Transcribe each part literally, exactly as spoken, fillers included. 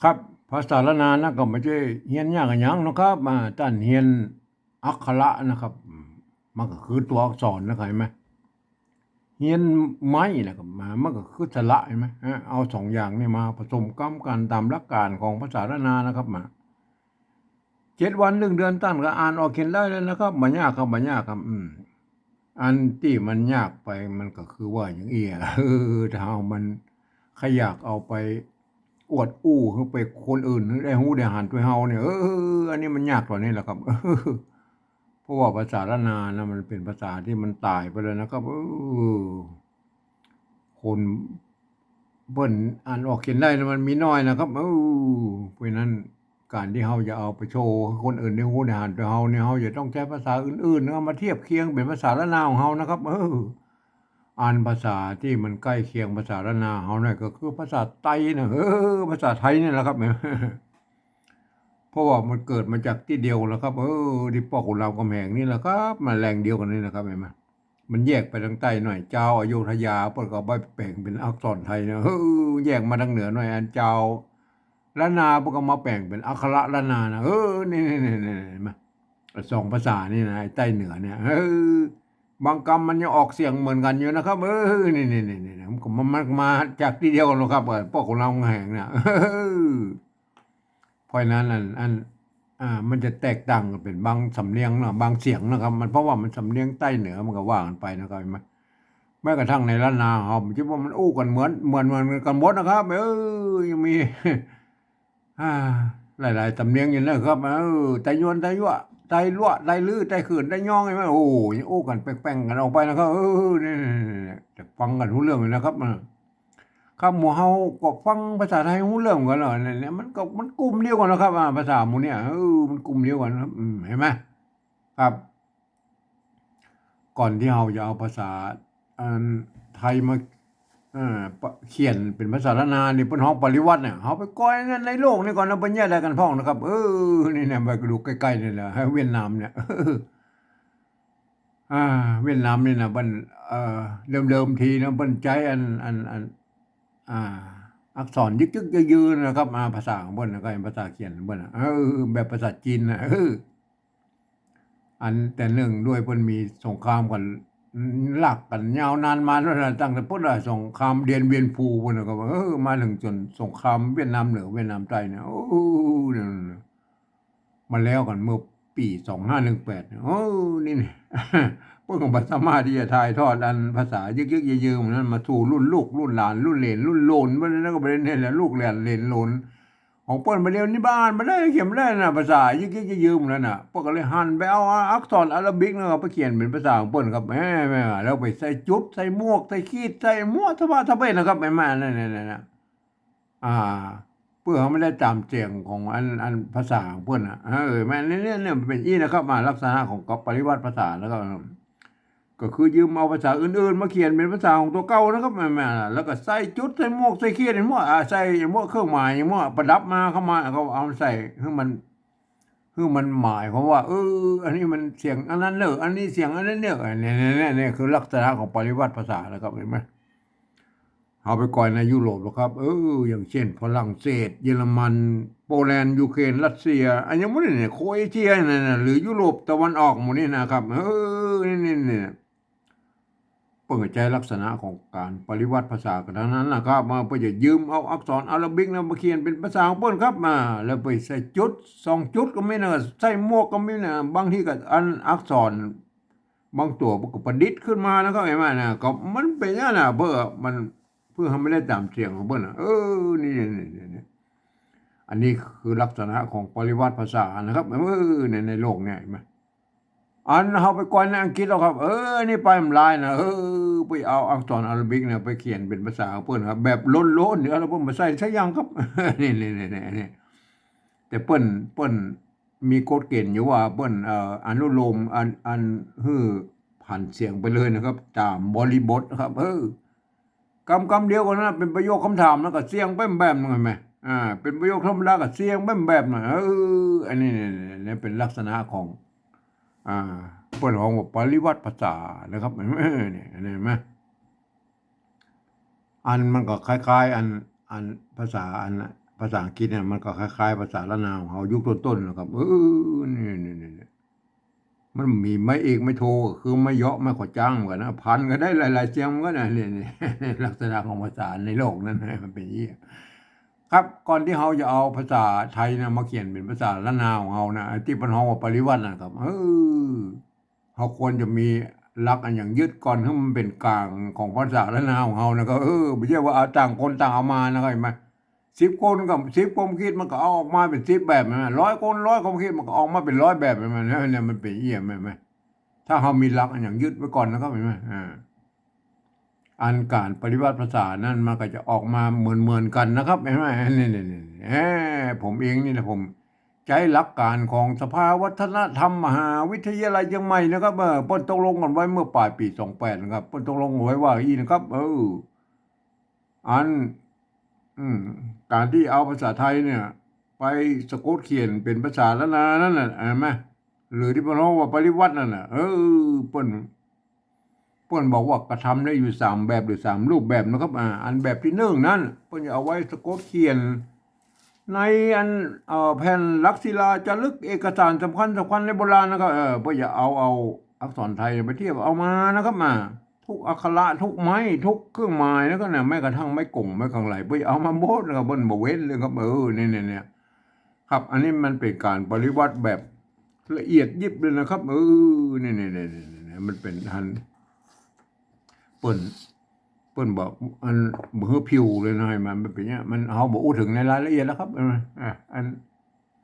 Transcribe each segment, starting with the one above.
ครับ ภาษาล้านนานะก็บ่ใจ้เฮียนยากอะหยังนะครับ อ่า ต้านเฮียนอักขระนะครับ อืม มันก็คือตั๋วอักษรนะครับ หันก่อ เฮียนไม้นะครับ มา มันก็คือสระ หันก่อ อ่า เอาสองอย่างนี้มาผสมกำกั๋นต๋ามหลักการของภาษาล้านนานะครับ มา เจ็ดวันนึ่งเดือนต้านก็อ่านออกเขียนได้แล้วนะครับ บ่ยากครับ บ่ยากครับ อืม อันตี้มันยากไปมันก็คือว่าอย่างอี้อะ เออ ถ้าเฮามันใค่อยากเอาไปอวดอู้หื้อไปคนอื่นหื้อได้ฮู้ได้หันตวยเฮาเนี่ย เออ อันนี้มันยากต๋อนนี้แหละครับ เออ เพราะว่าภาษาล้านนานะ มันเป๋นภาษาตี้มันต๋ายไปแล้วนะครับ เออ คนเปิ้นอ่านออกเขียนได้นะ มันมีน้อยนะครับ เออ เพราะฉะนั้น ก๋านตี้เฮาจะเอาไปโชว์หื้อคนอื่นได้ฮู้ได้หันตวยเฮาเนี่ย เฮาจะต้องใจ๊ภาษาอื่นๆ เอามาเทียบเคียงเป๋นภาษาล้านนาของเฮานะครับ เออ อันภาษาตี้มันใก้เคียงภาษาล้านนาเฮาเนี่ยก็คือภาษาไตนะ เออ ภาษาไทยนี่แหละครับ เพราะว่ามันเกิดมาจากตี้เดียวแล้วครับ เออ ตี้ป้อขุนรามคำแหงนี่แหละครับ มาแหล่งเดียวกั๋นนี่นะครับ หันก่อ มันแยกไปตางใต้หน่อย จาวอโยธยาเปิ้นก็เอาไปแป๋งเป๋นอักษรไทยนะ เออ แยกมาตางเหนือหน่อย อันจาวล้านนาเปิ้นก็มาแป๋งเป๋นอักขระล้านนานะ เออ นี่ๆๆๆ หันก่อ สองภาษานี่นะ ไอ้ใต้เหนือเนี่ย เออ บางกำมันยังออกเสียงเหมือนกั๋นอยู่นะครับ เออ นี่ๆๆๆ มันก็ มัน มันมาจากตี้เดียวกั๋นหรอกครับ เออ ป้อขุนรามคำแหงเนี่ย เออ เพราะฉะนั้นอัน อัน อ่า มันจะแตกต่างกั๋นเป๋นบางสำเนียงนะ บางเสียงนะครับ มัน เพราะว่ามันสำเนียงใต้เหนือมันก็ว่ากั๋นไปนะครับ หันก่อ แม้กระทั่งในล้านนาเฮา มันจะว่ามันอู้กั๋นเหมือน เหมือน เหมือนกั๋นหมดนะครับ เออ ยังมี อ่า หลายๆ สำเนียงอยู่นะครับ เออ ไตยวน ไตยั่ว ไตลั่ว ไตลื้อ ไตขื่น ไตย้อง หันก่อ โอ้ ยังอู้กั๋นแป่งๆ กั๋นออกไปนะครับ เออ นี่ๆๆๆ แต่ฟังกั๋นฮู้เรื่องอยู่นะครับ อ่า ครับ หมู่เฮาก็ฟังภาษาไทยฮู้เรื่องกั๋นแล้ว เนี่ย เนี่ย มันก็ มันกลุ่มเดียวกั๋นนะครับ อ่า ภาษาหมู่เนี่ย เออ มันกลุ่มเดียวกั๋นครับ อืม หันก่อ ครับ ก่อนตี้เฮาจะเอาภาษาอันไทยมา เอ่อ ปะ เขียนเป๋นภาษาล้านนานี่ เปิ้นฮ้องปริวรรตเนี่ย เฮาไปก่อยใน ในโลกนี่ก่อนนะ เปิ้นเยียะอะไหรกั๋นพ่องนะครับ เออ นี่เนี่ย ไปดูใก้ๆ นี่แหละ เวียดนามเนี่ย อ่า เวียดนามนี่นะ เปิ้น เอ่อ เดิมๆ ทีนะ เปิ้นใจ๊อัน อัน อัน อ่า อักษรยึกๆ ยือๆ นะครับ อ่า ภาษาของเปิ้นนะ ก็เป๋นภาษาเขียนของเปิ้นนะ เออ แบบภาษาจีนนะ เออ อันแต่เนื่องด้วยเปิ้นมีสงครามกั๋น ลักกั๋นยาวนานมาแล้วนะ ตั้งแต่พุ้นละ สงครามเดียนเวียนฟู่ปู้นนะ ก็ว่า เออ มาเถิงจ๋นสงครามเวียดนามเหนือเวียดนามใต้เนี่ย โอ้ เนี่ย มาแล้วกั๋นเมื่อปี๋สองห้าหนึ่งแปดเนี่ย โอ้ นี่เนี่ย เปิ้นก็บ่สามารถตี้จะถ่ายทอดอันภาษายึกๆ ยือๆ หมู่นั้นมาสู่รุ่นลูก รุ่นหลาน รุ่นเหลน รุ่นโลน เปิ้นนั้นก็บ่ได้เนี่ยแหละ ลูกหลานเหลนโลน ของเปิ้นบ่าเดี่ยวนี้บ่อ่านบ่ได้ เขียนบ่ได้นะ ภาษายึกๆ ยือๆ หมู่นั้นน่ะ เปิ้นก็เลยหันไปเอาอักษรอาราบิกนะ ไปเขียนเป๋นภาษาของเปิ้นครับ แหม แหม แล้วไปใส่จุด ใส่หมวก ใส่ขีด ใส่มั่วสะบะสะเบะนะครับ แหม นั่นๆๆๆ อ่า เปื้อหื้อมันได้ต๋ามเสียงของอัน อันภาษาของเปิ้นน่ะ เออ แม่น เนี่ย เนี่ย เนี่ย มันเป๋นอี้นะครับ อ่า ลักษณะของก๊อปปริวรรตภาษานะครับ ก็คือยืมเอาภาษาอื่นๆ มาเขียนเป๋นภาษาของตั๋วเก่านะครับ แม่นๆ แล้วก็ใส่จุด ใส่หมวก ใส่ขีด ใส่มั่ว อ่า ใส่มั่วเครื่องหมาย มั่วประดับมา เข้ามา ก็เอาใส่หื้อมัน หื้อมันหมายความว่า เออ อันนี้มันเสียงอันนั้นเน่อ อันนี้เสียงอันนั้นเน่อ เนี่ย เนี่ย เนี่ย เนี่ย คือลักษณะของปริวรรตภาษานะครับ หันก่อ เฮาไปก่อยในยุโรปแล้วครับ เออ อย่างเช่น ฝรั่งเศส เยอรมัน โปแลนด์ ยูเครน รัสเซีย อันยังบ่ได้เนี่ย โครเอเชียนั่นน่ะ หรือยุโรปตะวันออกหมู่นี้นะครับ เออ นี่ๆๆ เปิ้นก็ใจ๊ลักษณะของก๋านปริวรรตภาษากั๋นตังนั้นนะครับ มาเปิ้นจะยืมเอาอักษรอาราบิกนะ มาเขียนเป๋นภาษาของเปิ้นครับ มา แล้วไปใส่จุด สองจุดก็มีนะ ใส่หมวกก็มีนะ บางทีก็อันอักษร บางตั๋วก็ประดิษฐ์ขึ้นมานะครับ หันก่อ นะ ก็มันเป๋นอย่างนั้นน่ะ เปื้อมัน เปื้อหื้อมันได้ต๋ามเสียงของเปิ้นน่ะ เออ นี่ๆๆๆ อันนี้คือลักษณะของปริวรรตภาษานะครับ เออ ใน ในโลกเนี่ย หันก่อ อันเฮาไปก่อยในอังกฤษแล้วครับ เออ นี่ไปบ่ลายนะ เออ ไปเอาอักษรอาราบิกเนี่ย ไปเขียนเป๋นภาษาของเปิ้นครับ แบบโลนๆ เดี๋ยวแล้วเปิ้นบ่ใส่สักอย่างครับ นี่ๆๆๆ แต่เปิ้น เปิ้น มีกฎเกณฑ์อยู่ว่าเปิ้น เอ่อ อนุโลม อัน อันหื้อผันเสียงไปเลยนะครับ ต๋ามบริบทนะครับ เออ กำ กำเดียวกั๋นนะ เป๋นประโยคคำถามนะ ก็เสียงไปแบบนึ่งหันก่อ อ่า เป๋นประโยคธรรมดาก็เสียงไปแบบนึ่ง เออ อันนี้เนี่ย เนี่ย เนี่ยเป๋นลักษณะของ อ่า เปิ้นฮ้องว่าปริวรรตภาษานะครับ เออ เนี่ย หันก่อ อันมันก็คล้ายๆ อัน อันภาษาอันน่ะ ภาษาอังกฤษเนี่ยมันก็คล้ายๆภาษาล้านนาของเฮายุคต้นๆนะครับ เออ นี่ๆๆๆ มันมีไม้เอกไม้โท ก็คือไม้เยาะไม้ขอจ้างเหมือนกั๋นนะ พันก็ได้หลายๆเสียงเหมือนกั๋นนะ เนี่ยๆ ลักษณะของภาษาในโลกนั้นนะ มันเป๋นอย่างอี้ ครับ ก่อนตี้เฮาจะเอาภาษาไทยนะมาเขียนเป๋นภาษาล้านนาของเฮานะ ไอ้ตี้เปิ้นฮ้องว่าปริวรรตนะครับ เออ เฮาควรจะมีหลักอันหยังยึดก่อน หื้อมันเป๋นก๋างของภาษาล้านนาของเฮานะครับ เออ บ่ใจ้ว่าเอาต่างคนต่างเอามานะครับ หันก่อ สิบคนก็สิบความกึ๊ด มันก็เอาออกมาเป๋นสิบแบบนะ ร้อยคนร้อยความกึ๊ด มันก็ออกมาเป๋นร้อยแบบนะ เนี่ย มันเป๋นอย่างอี้ หันก่อ ถ้าเฮามีหลักอันหยังยึดไว้ก่อนนะครับ หันก่อ อ่า อันก๋านปริวรรตภาษานั้นมันก็จะออกมาเหมือนๆกั๋นนะครับ หันก่อ นี่ๆๆ เอ้อ ผมเองนี่แหละ ผมใจ๊หลักก๋านของสภาวัฒนธรรมมหาวิทยาลัยเชียงใหม่นะครับ เออ เปิ้นตกลงกั๋นไว้เมื่อป๋ายปี๋สองแปดนะครับ เปิ้นตกลงกั๋นไว้ว่าอี้นะครับ เออ อัน อืม ก๋านตี้เอาภาษาไทยเนี่ย ไปสะกดเขียนเป๋นภาษาล้านนานั่นน่ะ หันก่อ หรือตี้เปิ้นฮ้องว่าปริวรรตนั่นน่ะ เออ เปิ้น เปิ้นบอกว่ากระทำได้อยู่สามแบบหรือสามรูปแบบนะครับ อ่า อันแบบตี้นึ่งนั้น เปิ้นจะเอาไว้สะกดเขียน ในอัน เอ่อ แผ่นหลักศิลาจารึกเอกสารสำคัญสำคัญในโบราณนะครับ เออ เปิ้นจะเอา เอาอักษรไทยไปเทียบเอามานะครับ มา ทุกอักขระ ทุกไม้ ทุกเครื่องหมายนะครับ เนี่ย แม้กระทั่งไม้ก๋ง ไม้กังไหล เปิ้นจะเอามาหมดนะครับ เปิ้นบ่เว้นเลยครับ เออ เนี่ยๆๆ ครับ อันนี้มันเป๋นก๋านปริวรรตแบบละเอียดยิบเลยนะครับ เออ เนี่ยๆๆๆ มันเป๋นอัน เปิ้น เปิ้นบอกอันบ่หื้อผิวเลยนะ มันเป๋นอย่างเงี้ย มัน เฮาบ่อู้เถิงในรายละเอียดแล้วครับ เออ อ่ะ อัน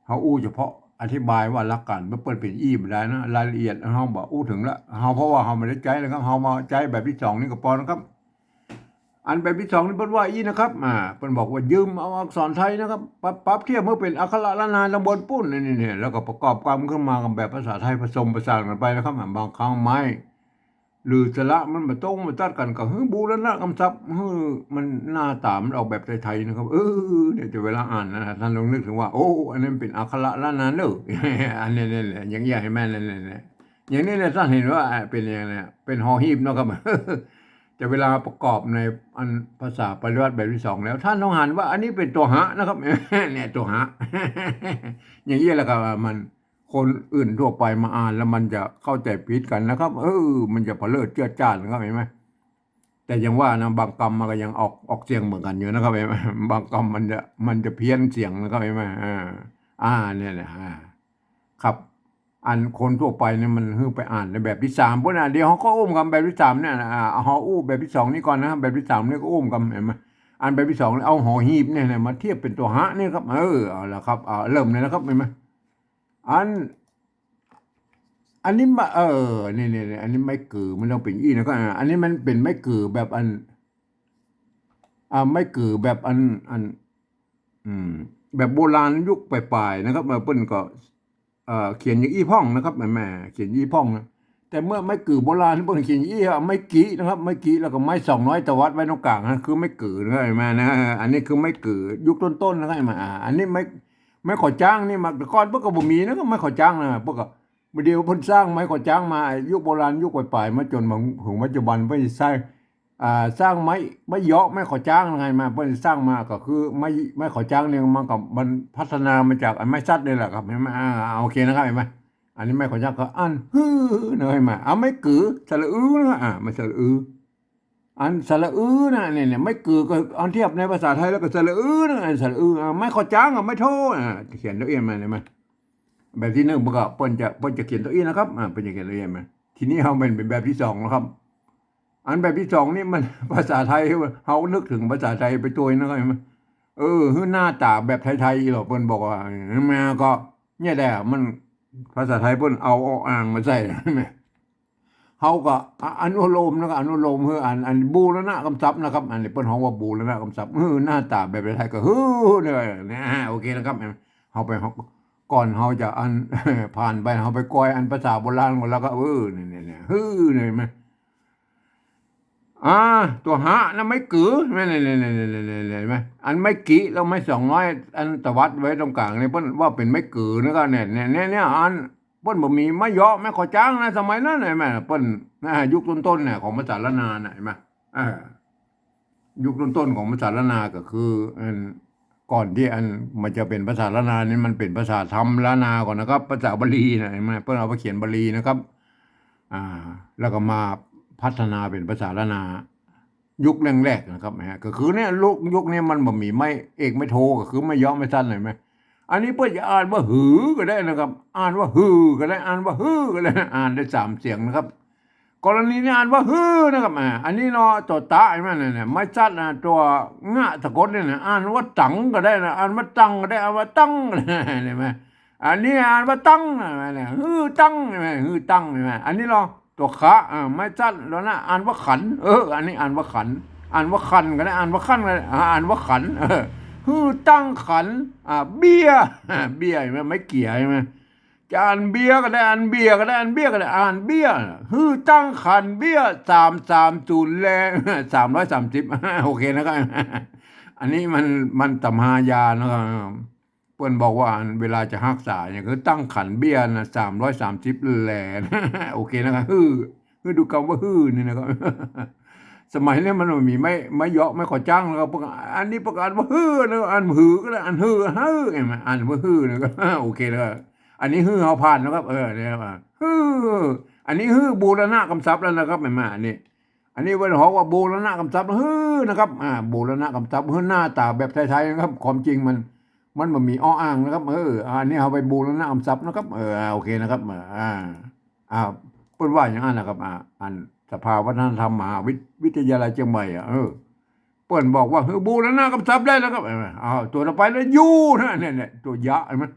เฮาอู้เฉพาะอธิบายว่าหลักก๋านมันเปิ้นเป๋นอี้บ่ได้นะ รายละเอียดเฮาบ่อู้เถิงละ เฮา เพราะว่าเฮาบ่ได้ใจ๊แล้วครับ เฮามาใจ๊แบบตี้สองนี่ก็ปอนะครับ อันแบบตี้สองนี่เปิ้นว่าอี้นะครับ อ่า เปิ้นบอกว่ายืมเอาอักษรไทยนะครับ ปรับ ปรับเทียบหื้อเป๋นอักขระล้านนาตำบลปุ้น นี่ๆๆ แล้วก็ประกอบกำขึ้นมากับแบบภาษาไทยผสมผสานกั๋นไปนะครับ อ่า บางครั้งไม้ หรือสระมันบ่ตรงบ่ตัดกั๋น ก็หื้อบูรณะกำศัพท์ หื้อมันหน้าต๋ามันออกแบบไทยๆนะครับ เออ เนี่ย แต่เวลาอ่านนะ ต้านลองนึกเถิงว่า โอ้ อันนั้นเป๋นอักขระล้านนาเน่อ อันนี้ นี่แหละ อย่างอี้หันก่อ นั่นแหละ อย่างนี้เนี่ย ต้านหันว่า อ่า เป๋นอย่างเนี้ย เป๋นหอหีบเนาะครับ แต่เวลาประกอบในอันภาษาปริวรรตแบบตี้สองแล้ว ต้านต้องหันว่าอันนี้เป๋นตั๋วหะนะครับ เนี่ย ตั๋วหะ อย่างอี้แหละครับ มัน คนอื่นทั่วไปมาอ่านแล้วมันจะเข้าใจ๋ผิดกั๋นนะครับ เออ มันจะเผลอเจื้อจ้านนะครับ หันก่อ แต่อย่างว่านะ บางกำมันก็ยังออก ออกเสียงเหมือนกั๋นอยู่นะครับ หันก่อ บางกำมันจะ มันจะเพี้ยนเสียงนะครับ หันก่อ อ่า อ่า เนี่ยแหละ อ่า ครับ อันคนทั่วไปเนี่ยมันหื้อไปอ่านในแบบตี้สามปุ้นนะ เดี๋ยวเฮาก็อู้กำแบบตี้สามเนี่ยนะ อ่า เฮาอู้แบบตี้สองนี่ก่อนนะ แบบตี้สามนี่ก็อู้กำ หันก่อ อันแบบตี้สองนี่เอาหอหีบเนี่ยนะ มาเทียบเป๋นตั๋วหะเนี่ยครับ เออ เอาละครับ เอา เริ่มเลยนะครับ หันก่อ อัน อันนี้มา เออ นี่ๆๆ อันนี้ไม้กือ มันต้องเป๋นอี้นะครับ อ่า อันนี้มันเป๋นไม้กือแบบอัน อ่า ไม้กือแบบอัน อัน อืม แบบโบราณยุคป๋ายๆนะครับ เออ เปิ้นก็ เอ่อ เขียนอย่างอี้พ่องนะครับ หันก่อ เขียนอย่างอี้พ่องนะ แต่เมื่อไม้กือโบราณเปิ้นเขียนอย่างอี้ ไม้กินะครับ ไม้กิ แล้วก็ไม้สองน้อยตวัดไว้ตรงก๋างนะ คือไม้กือนะครับ หันก่อ นะ อันนี้คือไม้กือยุคต้นๆนะครับ หันก่อ อ่า อันนี้ไม้ ไม้ขอจ้างนี่มา แต่ก่อนเปิ้นก็บ่มีนะครับ ไม้ขอจ้างนะ เปิ้นก็ บ่าเดี่ยวเปิ้นสร้างไม้ขอจ้างมา ยุคโบราณ ยุคป๋ายๆ มาจ๋นมาเถิงปัจจุบัน เปิ้นจะใช้ อ่า สร้างไม้ ไม้เยาะ ไม้ขอจ้างไงมา เปิ้นสร้างมาก็คือไม้ ไม้ขอจ้างเนี่ยมันก็ มันพัฒนามาจากไอ้ไม้สักนี่แหละครับ หันก่อ อ่า โอเคนะครับ หันก่อ อันนี้ไม้ขอจ้างก็อัน ฮือ นะ หันก่อ อ่า ไม้กือ สระอือนะ อ่า ไม้สระอือ อันสระอือนะ เนี่ยๆ ไม้กือก็อันเทียบในภาษาไทยแล้วก็สระอือนะ อันสระอือ อ่า ไม้ขอจ้างอ่ะ ไม้โท อ่า เขียนตั๋วอี้มา หันก่อ แบบตี้นึ่งเปิ้นก็ เปิ้นจะ เปิ้นจะเขียนตั๋วอี้นะครับ อ่า เปิ้นจะเขียนตั๋วอี้มา ทีนี้เฮาเป๋น เป๋นแบบตี้สองนะครับ อันแบบตี้สองนี่มัน ภาษาไทย เฮานึกเถิงภาษาไทยไปตวยนะครับ หันก่อ เออ หื้อหน้าต๋าแบบไทยๆ อี้หรอ เปิ้นบอกว่า มาก็ เนี่ยแหละ มัน ภาษาไทยเปิ้นเอา ออ่างมาใส่ เฮาก็ อ- อนุโลมนะครับ อนุโลม คืออัน อันบูรณะกำศัพท์นะครับ อันนี้เปิ้นฮ้องว่าบูรณะกำศัพท์ เออ หน้าต๋าแบบไทยๆ ก็ เออ เนี่ย เนี่ย อ่า โอเคนะครับ เฮาไป เฮา ก่อนเฮาจะอัน ผ่านไป เฮาไปกอยอันภาษาโบราณก่อน แล้วก็ เออ เนี่ยๆๆ เออ เนี่ย หันก่อ อ่า ตั๋วหะนะ ไม้กือ หันก่อ อันไม้กิ แล้วไม้สองน้อย อันตวัดไว้ตรงก๋างนี่ เปิ้นว่าเป๋นไม้กือนะครับ เนี่ย เนี่ย เนี่ย เนี่ย อัน เปิ้นบ่มีไม้เยาะ ไม้ขอจ้างนะ สมัยนั้น หันก่อ เปิ้น นะ ยุคต้นๆ เนี่ย ของภาษาล้านนาน่ะ หันก่อ อ่า ยุคต้นๆ ของภาษาล้านนาก็คือ อัน ก่อนตี้อันมันจะเป๋นภาษาล้านนานี่ มันเป๋นภาษาธรรมล้านนาก่อนนะครับ ภาษาบาลีนะ หันก่อ เปิ้นเอาไปเขียนบาลีนะครับ อ่า แล้วก็มาพัฒนาเป๋นภาษาล้านนา ยุคแรกๆ นะครับ ฮะ ก็คือเนี่ย ยุค ยุคนี้มันบ่มีไม้เอกไม้โท ก็คือไม้เยาะไม้สั้น หันก่อ อันนี้เปิ้นจะอ่านว่าหือก็ได้นะครับ อ่านว่าหือก็ได้ อ่านว่าหื้อก็ได้ อ่านได้สามเสียงนะครับ กรณีนี้อ่านว่าหื้อนะครับ อ่า อันนี้เนาะ ตั๋วตะ หันก่อ เนี่ย เนี่ย ไม้สั้นนะ ตั๋วงะสะกดเนี่ยนะ อ่านว่าตั๋งก็ได้นะ อ่านว่าตั๋งก็ได้ อ่านว่าตั๋งก็ได้ หันก่อ อันนี้อ่านว่าตั๋งนะ เนี่ย หื้อตั๋ง หันก่อ หื้อตั๋ง หันก่อ อันนี้เนาะ ตั๋วขะ อ่า ไม้สั้นแล้วนะ อ่านว่าขัน เออ อันนี้อ่านว่าขัน อ่านว่าขันก็ได้ อ่านว่าขันก็ได้ อ่า อ่านว่าขัน เออ หื้อตั๋งขัน อ่า เบี้ย เบี้ย หันก่อ ไม้เกี่ย หันก่อ จะอ่านเบียร์ก็ได้ อ่านเบี้ยก็ได้ อ่านเบี้ยก็ได้ อ่านเบี้ย หื้อตั๋งขันเบี้ย สามสามศูนย์ แล สามร้อยสามสิบ โอเคนะครับ อันนี้มัน มันต๋ำฮายานะครับ เปิ้นบอกว่าอันเวลาจะฮักษาเนี่ย คือตั๋งขันเบี้ยนะ สามร้อยสามสิบ แล โอเคนะครับ หื้อ หื้อ ดูกำว่าหื้อนี่นะครับ สมัยนี้มันบ่มีไม้ ไม้เยาะไม้ขอจั้งแล้วครับ อันนี้เปิ้นอ่านว่าหื้อนะ อ่านหือก็ได้ อ่านหือ หื้อ หันก่อ อ่านว่าหื้อนะ ก็ โอเคนะครับ อันนี้หื้อเฮาผ่านนะครับ เออ เนี่ยครับ อ่า หื้อ อันนี้หื้อบูรณะกำศัพท์แล้วนะครับ หันก่อ อันนี้ อันนี้เปิ้นฮ้องว่าบูรณะกำศัพท์ หื้อนะครับ อ่า บูรณะกำศัพท์ หื้อหน้าต๋าแบบไทยๆ นะครับ ความจริงมัน มันบ่มีออ่างนะครับ เออ อันนี้เฮาไปบูรณะกำศัพท์นะครับ เออ อ่า โอเคนะครับ อ่า อ่า เปิ้นว่าอย่างนั้นนะครับ อ่า อันสภาวัฒนธรรมมหาวิท- วิทยาลัยเชียงใหม่อะ เออ เปิ้นบอกว่า หื้อ บูรณะกำศัพท์ได้แล้วครับ เออ เอาตั๋วต่อไปแล้ว อยู่ นะ เนี่ย เนี่ย ตั๋วยะ หันก่อ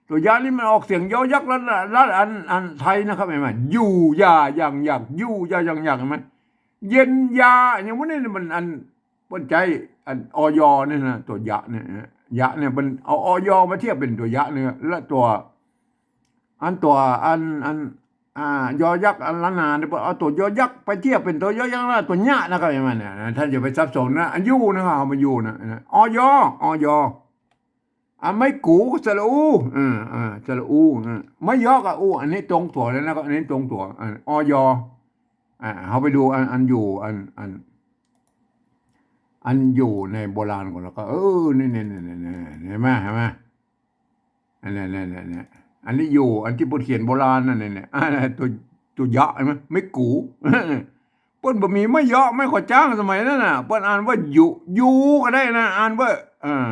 ตั๋วยะนี่มันออกเสียงยอยักษ์ละ ละ ละ อัน อันไทยนะครับ หันก่อ อยู่อย่าอย่างอยาก อยู่อย่าอย่างอยาก หันก่อ เย็นยา อย่างพวกนี้มันอัน เปิ้นใจ๊อัน อย นี่นะ ตั๋วยะเนี่ย ยะเนี่ย มันเอา อย มาเทียบเป๋นตั๋วยะเนี่ย และตั๋ว อันตั๋ว อัน อัน อ่า ยอยักษ์ อันล้านนาเนี่ย เอาตั๋วยอยักษ์ไปเทียบเป๋นตั๋วยอยักษ์นะ ตั๋วยะนะครับ หันก่อ เนี่ย ท่านอย่าไปสับสนนะ อันอยู่นะครับ เอามาอยู่นะ นะ อย อย อ่ะ ไม้กู สระอู เออ เออ สระอู เออ ไม้เยาะกับอู อันนี้ตรงตั๋วเลยนะครับ อันนี้ตรงตั๋ว อ่ะ อย อ่ะ เฮาไปดูอัน อันอยู่ อัน อัน อันอยู่ในโบราณก่อนแล้วก็ เออ นี่ นี่ นี่ นี่ นี่ หันก่อ หันก่อ อันนี้ นี่ นี่ นี่ อันนี้อยู่ อันตี้เปิ้นเขียนโบราณนั่น นี่ นี่ อ่า ตั๋ว ตั๋วยะ หันก่อ ไม้กู เปิ้นบ่มีไม้เยาะไม้ขอจั้งสมัยนั้นน่ะ เปิ้นอ่านว่าอยู่ อยู่ก็ได้นะ อ่านว่า เออ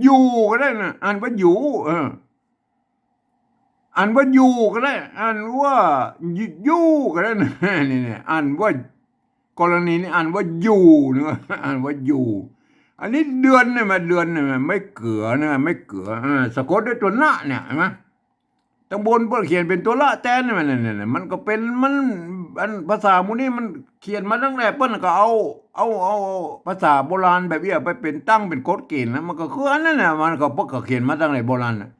อยู่ก็ได้นะ อ่านว่าอยู่ เออ อ่านว่าอยู่ก็ได้ อ่านว่าอยู่ อยู่ก็ได้นะ นี่ นี่ อ่านว่า กรณีนี้อ่านว่าอยู่นะ อ่านว่าอยู่ อันนี้เดือนเนี่ย มาเดือนเนี่ย ไม้เกือนะ ไม้เกือ อ่า สะกดด้วยตั๋วนะเนี่ย หันก่อ ตังบนเปิ้นเขียนเป๋นตั๋วละแตนนี่ มัน เนี่ย เนี่ย มันก็เป๋น มัน อันภาษาหมู่นี้มันเขียนมาตั้งแต่ เปิ้นก็เอา เอา เอา เอาภาษาโบราณแบบเนี้ยไปเป๋น ตั้งเป๋นกฎเกณฑ์นะ มันก็คืออันนั้นน่ะ มันก็ เปิ้นก็เขียนมาตั้งแต่โบราณน่ะ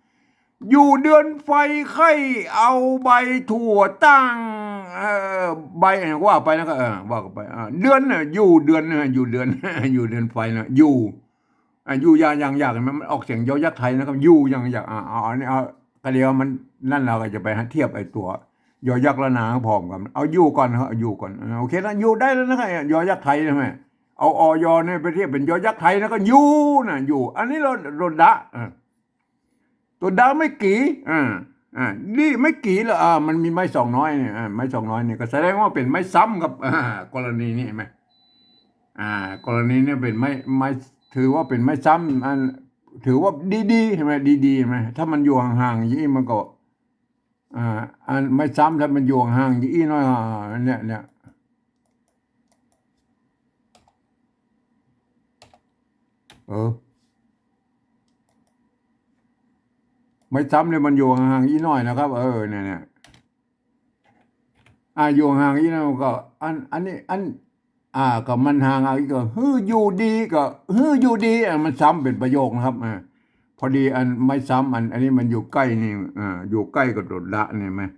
อยู่เดือนไฟใค่เอาใบถั่วตั้ง เอ่อ ใบ ว่าไปนะ ก็ เออ ว่ากันไป อ่า เดือนน่ะ อยู่เดือนน่ะ อยู่เดือน อยู่เดือนไฟน่ะ อยู่ อ่ะ อยู่อย่าอย่างอยาก หันก่อ มันออกเสียงยอยักษ์ไทยนะครับ อยู่อย่างอยาก อ่ะ เอา อันนี้ เอา ก็เดี๋ยวมันนั่น เฮาก็จะไปเทียบไอ้ตั๋วยอยักษ์ล้านนาพร้อมกัน เอาอยู่ก่อนนะครับ เอาอยู่ก่อน อ่ะ โอเคนะ อยู่ได้แล้วนะครับ ยอยักษ์ไทยใช่ไหม เอา อย เนี่ยไปเทียบเป๋นยอยักษ์ไทยนะ ก็อยู่นะ อยู่ อันนี้เรา ตั๋วดะ อ่ะ ตั๋วดะไม้กี่ อ่า อ่า ดีไม้กี่ละ อ่า มันมีไม้สองน้อยเนี่ย อ่า ไม้สองน้อยเนี่ยก็แสดงว่าเป๋นไม้ซ้ำครับ อ่า กรณีนี้หันก่อ อ่า กรณีนี้เป๋นไม้ ไม้ ถือว่าเป๋นไม้ซ้ำ อัน ถือว่าดีๆ หันก่อ ดีๆ หันก่อ ถ้ามันอยู่ห่างๆ อย่างนี้มันก็ อ่า อันไม้ซ้ำ ถ้ามันอยู่ห่างๆ อย่างนี้หน้อย อ่า เนี่ย เนี่ย เออ ไม้ซ้ำเนี่ยมันอยู่ห่างๆ อี้หน้อยนะครับ เออ เนี่ย เนี่ย อ่า อยู่ห่างๆ อี้หน้อยก็ อัน อันนี้ อัน อ่า ก็มันห่างเอาอี้ก็ หื้ออยู่ดี ก็ หื้ออยู่ดี อ่ะ มันซ้ำเป๋นประโยคนะครับ อ่า พอดีอันไม้ซ้ำ อัน อันนี้มันอยู่ใก้นี่ อ่า อยู่ใก้กับตั๋วดะนี่ หันก่อ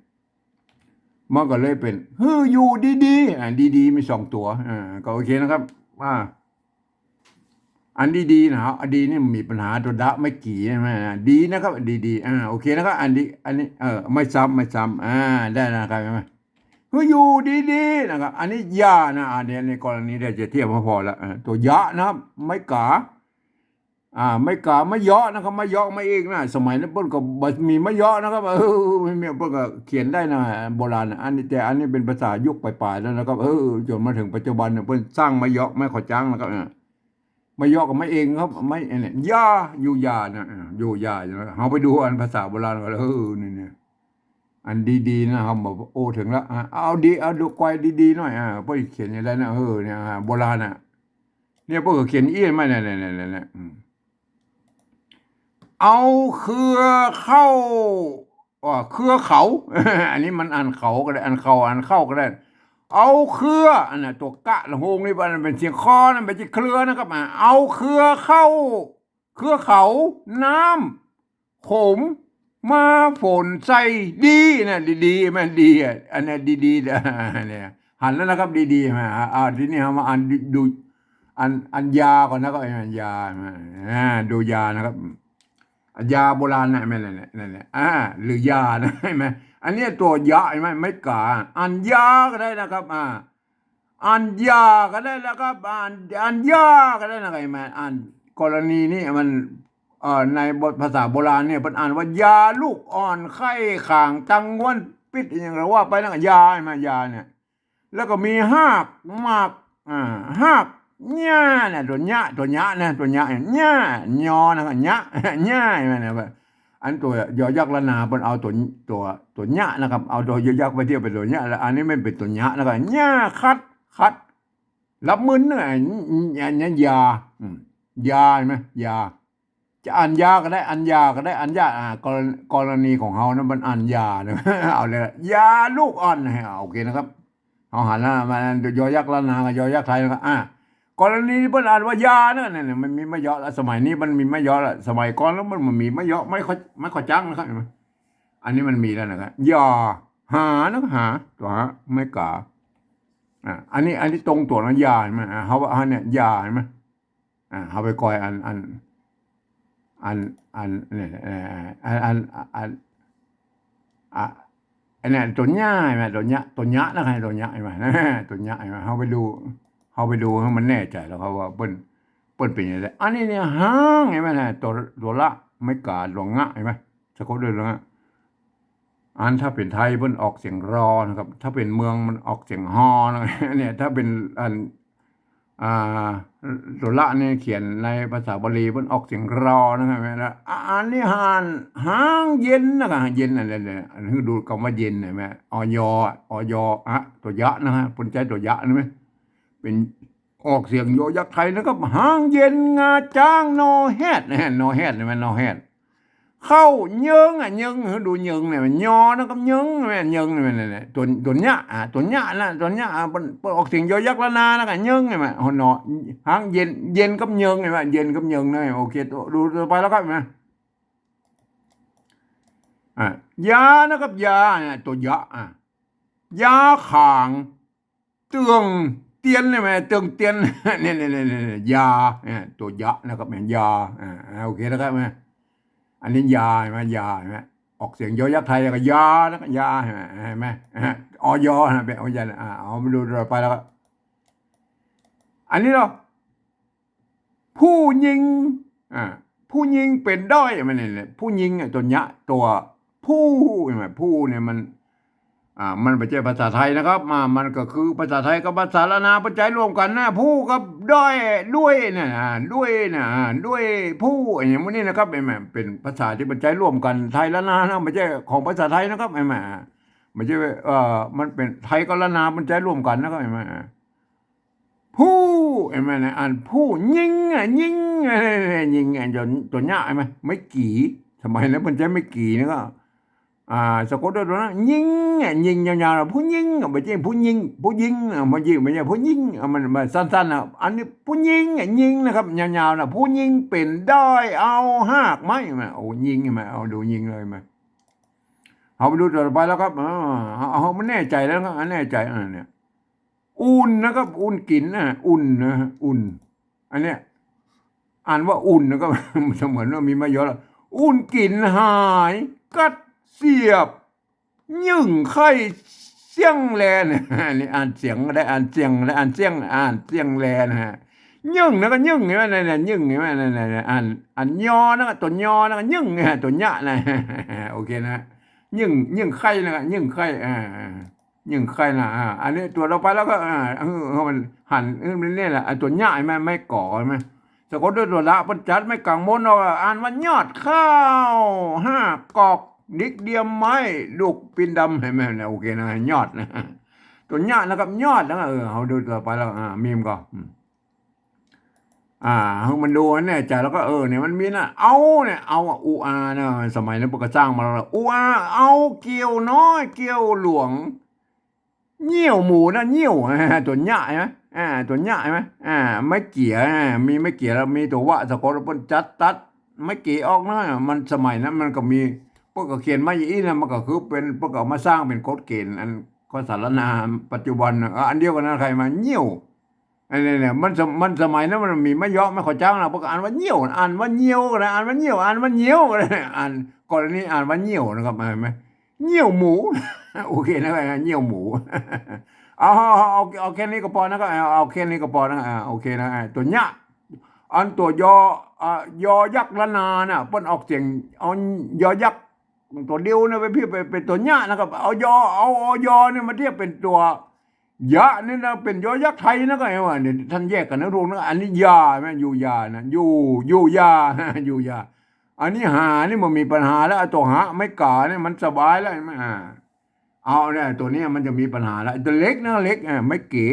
มันก็เลยเป๋น หื้ออยู่ดีๆ อ่า ดีๆ มีสองตั๋ว อ่า ก็โอเคนะครับ อ่า อันดีๆ นะครับ อันดีนี่มีปัญหาตั๋วดะไม้กี่ใช่ไหมนะ ดีนะครับ ดีๆ อ่า โอเคนะครับ อันดี อันนี้ เออ ไม้ซ้ำ ไม้ซ้ำ อ่า ได้นะครับ เห็นไหม หื้ออยู่ดีๆ นะครับ อันนี้อย่านะ อันนี้ ในกรณีเดี๋ยวจะเทียบมาพอละ อ่า ตั๋วยะนะครับ ไม้ก๋า อ่า ไม้ก๋า ไม้เยาะนะครับ ไม้เยาะมาเองนะ สมัยนั้นเปิ้นก็บ่มีไม้เยาะนะครับ เออ ไม่มี เปิ้นก็เขียนได้นะ โบราณนะ อันนี้ แต่อันนี้เป๋นภาษายุคป๋ายๆ แล้วนะครับ เออ จ๋นมาเถิงปัจจุบันเนี่ย เปิ้นสร้างไม้เยาะ ไม้ขอจ๊างนะครับ อ่า ไม้เยาะก็ไม้เองครับ ไม้ อันเนี้ย ยา อยู่ยานะ อ่า อยู่ยาอยู่นะ เฮาไปดูอันภาษาโบราณก่อน เออ นี่ นี่ อันดีๆ นะ เฮาบอก โอ้ เถิงละ อ่า เอาดี เอาดูกวยดีๆ หน่อย อ่า เปิ้นเขียนอย่างไรนะ เออ เนี่ย อ่า โบราณน่ะ เนี่ย เปิ้นก็เขียนอี้มา เนี่ย เนี่ย เนี่ย เนี่ย อืม เอาเครือเข้า อ่า เครือเขา อันนี้มันอ่านเขาก็ได้ อ่านเขา อ่านเข้าก็ได้ เอาเครือ อันน่ะ ตั๋วกะละโฮงนี่ มันเป๋นเสียงคอนะ บ่ใจ้เครือนะครับ อ่า เอาเครือเข้า เครือเขา น้ำขม มาฝนใส่ดีนะ ดีๆ มันดีอ่ะ อันเนี้ยดีๆ นะ เนี่ย หันแล้วนะครับ ดีๆ มา อ่า ทีนี้เฮามาอ่านดู อ่าน อ่านยาก่อนนะครับ อ่านยา อ่า ดูยานะครับ อ่ะ ยาโบราณนะ แม่น นั่นแหละ นั่นแหละ อ่า หรือยานะ เห็นไหม อันเนี้ยตัวยะ เห็นไหม ไม้ก๋า อ่านยาก็ได้นะครับ อ่า อ่านยาก็ได้นะครับ อ่าน อ่านยาก็ได้นะครับ เห็นไหม อ่านกรณีนี้มัน เอ่อ ในบทภาษาโบราณเนี่ย เปิ้นอ่านว่า ยาลูกอ่อนไข้ขางจัง งวนปิด อะหยังก็ว่าไปนะ ยา เห็นไหม ยาเนี่ย แล้วก็มีฮาก หมาก อ่า ฮาก หญ้าเนี่ย ตั๋วหญ้า ตั๋วหญ้านะ ตั๋วหญ้า หญ้า ยอ นะครับ หญ้า หญ้า เห็นไหมเนี่ย อันตัวยอยักษ์ล้านนา เปิ้นเอาตั๋ว ตั๋ว ตั๋วหญ้านะครับ เอาตัวยอยักษ์ไปเทียบเป๋นตั๋วหญ้า แล้วอันนี้มันเป๋นตั๋วหญ้า แล้วก็หญ้าคัด คัด หลับมึนเนี่ย อันเนี้ยยา อืม ยา เห็นไหม ยา จะอ่านยาก็ได้ อ่านยาก็ได้ อ่านยา อ่า กรณ- กรณีของเฮานะ มันอ่านยานะ เอาเลย ยาลูกอ่อน อ่า โอเคนะครับ เฮาหันแล้ว มันยอยักษ์ล้านนากับยอยักษ์ไทยนะครับ อ่า กรณีที่เปิ้นอ่านว่ายานะ เนี่ย เนี่ย มันมีไม้เยาะแล้ว สมัยนี้มันมีไม้เยาะแล้ว สมัยก่อนแล้วมันบ่มีไม้เยาะ ไม้ขอ- ไม้ขอจ๊างนะครับ เห็นไหม อันนี้มันมีแล้วนะครับ ยา หา นะ หา ตั๋วหา ไม้ก๋า อ่า อันนี้ อันนี้ตรงตั๋วนะ ยา เห็นไหม อ่า เฮาว่า อ่า เนี่ย ยา เห็นไหม อ่า เฮาไปกอยอัน อัน อัน อัน เนี่ย เอ่อ อัน อัน อัน อ่ะ อันเนี้ยตั๋วหญ้า เห็นไหม ตั๋วหญ้า ตั๋วหญ้านะครับ ตั๋วหญ้า เห็นไหม ตั๋วหญ้า เห็นไหม เฮาไปดู เฮาไปดูหื้อมันแน่ใจ๋แล้วครับว่าเปิ้น เปิ้นเป๋นอย่างไร อันนี้เนี่ย ฮาง เห็นไหมนะ ตั๋ว ตั๋วละ ไม้ก๋า ตั๋วงะ เห็นไหม สะกดด้วยตั๋วงะ อันถ้าเป๋นไทยเปิ้นออกเสียงรอนะครับ ถ้าเป๋นเมืองมันออกเสียงฮอนะ เนี่ย ถ้าเป๋นอัน อ่า ตั๋วละเนี่ยเขียนในภาษาบาลีเปิ้นออกเสียงรอนะครับ แล้วอันนี้หาง หางเย็นนะครับ เย็นอันนั้นเนี่ย อันนี้ดูกำว่าเย็นเห็นไหม อย อย อะ ตั๋วยะนะฮะ เปิ้นใจ๊ตั๋วยะนะไหม เป๋นออกเสียงยอยักษ์ไทยนะครับ หางเย็นงาจ๊างนอแฮดนะฮะ นอแฮดเห็นไหม นอแฮด เข้าเยิงอ่ะ เยิง หื้อดูเยิงเนี่ย มันยอนะครับ เยิง แม่นเยิง แม่น นั่นแหละ ตั๋ว ตั๋วหญ้า อ่า ตั๋วหญ้านะ ตั๋วหญ้า อ่า เปิ้น เปิ้นออกเสียงยอยักษ์ล้านนานะครับ เยิง เห็นไหม หนอ หางเย็น เย็นกับเยิง เห็นไหม เย็นกับเยิงนะ โอเค ตั๋ว ดูตั๋วไปแล้วครับ เห็นไหม อ่า ยานะครับ ยาเนี่ย ตั๋วยะ อ่ะ ยาขาง เตื่องเตียน เห็นไหม เตื่องเตียน เนี่ย เนี่ย เนี่ย เนี่ย ยา เนี่ย ตั๋วยะนะครับ เนี่ย ยา อ่า อ่า โอเคนะครับ เห็นไหม อันนี้ยา เห็นไหม ยา เห็นไหม ออกเสียงยอยักษ์ไทยแล้วก็ยา แล้วก็ยา เห็นไหม เห็นไหม อ่า อย นะ เป๋น อย นะ อ่า เอามาดูต่อไปแล้วก็ อันนี้เนาะ ผู้ญิง อ่า ผู้ญิงเป๋นด้อย มันนี่แหละ ผู้ญิงอ่ะ ตั๋วยะ ตั๋วผู้ เห็นไหม ผู้เนี่ยมัน อ่า มันบ่ใจ้ภาษาไทยนะครับ อ่า มันก็คือภาษาไทยกับภาษาล้านนาเปิ้นใจ๊ร่วมกั๋นนะ ผู้กับด้อย ด้วยนะ อ่า ด้วยนะ อ่า ด้วยผู้ อย่างนี้นี่นะครับ เห็นไหม เป๋นภาษาตี้เปิ้นใจ๊ร่วมกั๋น ไทยล้านนานะ บ่ใจ้ของภาษาไทยนะครับ เห็นไหม บ่ใจ้ เอ่อ มันเป๋นไทยกับล้านนาเปิ้นใจ๊ร่วมกั๋นนะครับ เห็นไหม ผู้ เห็นไหมนะ อ่านผู้ญิงอ่ะ ญิงอ่ะ ญิงอ่ะ ตั๋ว ตั๋วยะ เห็นไหม ไม้กี่ สมัยนั้นเปิ้นใจ๊ไม้กี่นะก็ อ่า สะกดด้วยตั๋วนะ ญิงอ่ะ ญิงยาวๆนะ ผู้ญิงอ่ะ บ่ใจ้ผู้ญิง ผู้ญิงอ่ะ บ่ใจ้ บ่ใจ้ผู้ญิงอ่ะ มัน มันสั้นๆนะ อันนี้ผู้ญิงอ่ะ ญิงนะครับ ยาวๆนะ ผู้ญิงเป๋นด้อยเอาฮากไม้มา โอ้ ญิงมา เอาดูญิงเลยมา เอาไปดูต่อไปแล้วครับ อ่า เอา เอา มันแน่ใจ๋แล้วครับ อันแน่ใจ๋ อ่า เนี่ย อุ่นนะครับ อุ่นกิ๋นนะ อุ่นนะ อุ่น อันเนี้ย อ่านว่าอุ่นนะครับ เสมือนว่ามีไม้เยาะแล้ว อุ่นกิ๋นหาย กัดเสียบ ยึ่งไข้เสี้ยงแลน อันนี้อ่านเสียงก็ได้ อ่านเสี้ยงก็ได้ อ่านเสี้ยง อ่านเสี้ยงแลนะฮะ นึ่งนะก็นึ่ง เห็นไหม เนี่ย เนี่ย นึ่ง เห็นไหม เนี่ย เนี่ย เนี่ย อัน อันยอนะก็ ตัวยอนะก็นึ่ง เนี่ย ตัวยะนะ โอเคนะ นึ่ง นึ่งไข่นะก็นึ่งไข่ อ่า นึ่งไข่นะ อ่า อันนี้ตั๋วต่อไปแล้วก็ อ่า เออ เออ มันหัน เออ มันเนี่ยแหละ ไอ้ตัวยะ เห็นไหม ไม้ก่อ เห็นไหม สะกดด้วยตั๋วละ เปิ้นจัดไม้ก๋างมนออก อ่านว่ายอดข้าว ห้ากอก ดิกเดียมไม้ ลูกปินดำ เห็นไหม เนี่ย โอเคนะ ยอดนะ ตัวยะนะครับ ยอดนะ เออ เฮาดูตั๋วไปแล้ว อ่า มีมก็ อืม อ่า เฮามาดูอันแน่ใจแล้วก็ เออ เนี่ย มันมีนะ เอาเนี่ย เอาอะ อูอานะ สมัยนั้นเปิ้นก็สร้างมาแล้ว อูอา เอาเกี่ยวน้อย เกี่ยวหลวง เยี่ยวหมูนะ เยี่ยว อ่า ตัวยะ เห็นไหม อ่า ตัวยะ เห็นไหม อ่า ไม้เกี่ย อ่า มีไม้เกี่ยแล้ว มีตั๋ววะ สะกด เปิ้นจัดตัดไม้เกี่ยออกนะ มันสมัยนั้นมันก็มี เปิ้นก็เขียนมาอย่างอี้นะ มันก็คือเป๋น เปิ้นก็เอามาสร้างเป๋นกฎเกณฑ์ อันก็สรรณาปัจจุบันนะ อ่ะ อันเดียวกั๋นนะ ใค่มา เยี่ยว อันนี้เนี่ย มันสม มันสมัยนั้นมันมีไม้เยาะไม้ขอจ้างนะ เปิ้นก็อ่านว่าเยี่ยว อ่านว่าเยี่ยวก็ได้ อ่านว่าเยี่ยว อ่านว่าเยี่ยวก็ได้ อ่าน กรณีอ่านว่าเยี่ยวนะครับ เห็นไหม เยี่ยวหมู โอเคนะ เยี่ยวหมู เอา เอา เอา เอาแค่นี้ก็ปอนะครับ เอา เอาแค่นี้ก็ปอนะ อ่า โอเคนะ อ่า ตัวยะ อันตัวยอ อ่า ยอยักษ์ละนาน่ะ เปิ้นออกเสียง เอายอยักษ์ตั๋วเดียวนะ ไปเพี้ยนไป เป๋นตัวยะนะครับ เอายอ เอา เอายอเนี่ยมาเทียบเป๋นตั๋ว ยะนี่นะ เป๋นยอยักษ์ไทยนะ ก็เห็นว่าเนี่ย ต้านแยกกั๋นนะลูกนะ อันนี้ยา แม่นอยู่ยานะ อยู่ อยู่ยา อยู่ยา อันนี้หานี่มันมีปัญหาแล้ว เอาตั๋วหะ ไม้ก๋าเนี่ยมันสบายแล้ว เห็นไหม อ่า เอาเนี่ย ตั๋วเนี้ยมันจะมีปัญหาแล้ว ตั๋วเล็กนะ เล็ก อ่า ไม้เก๋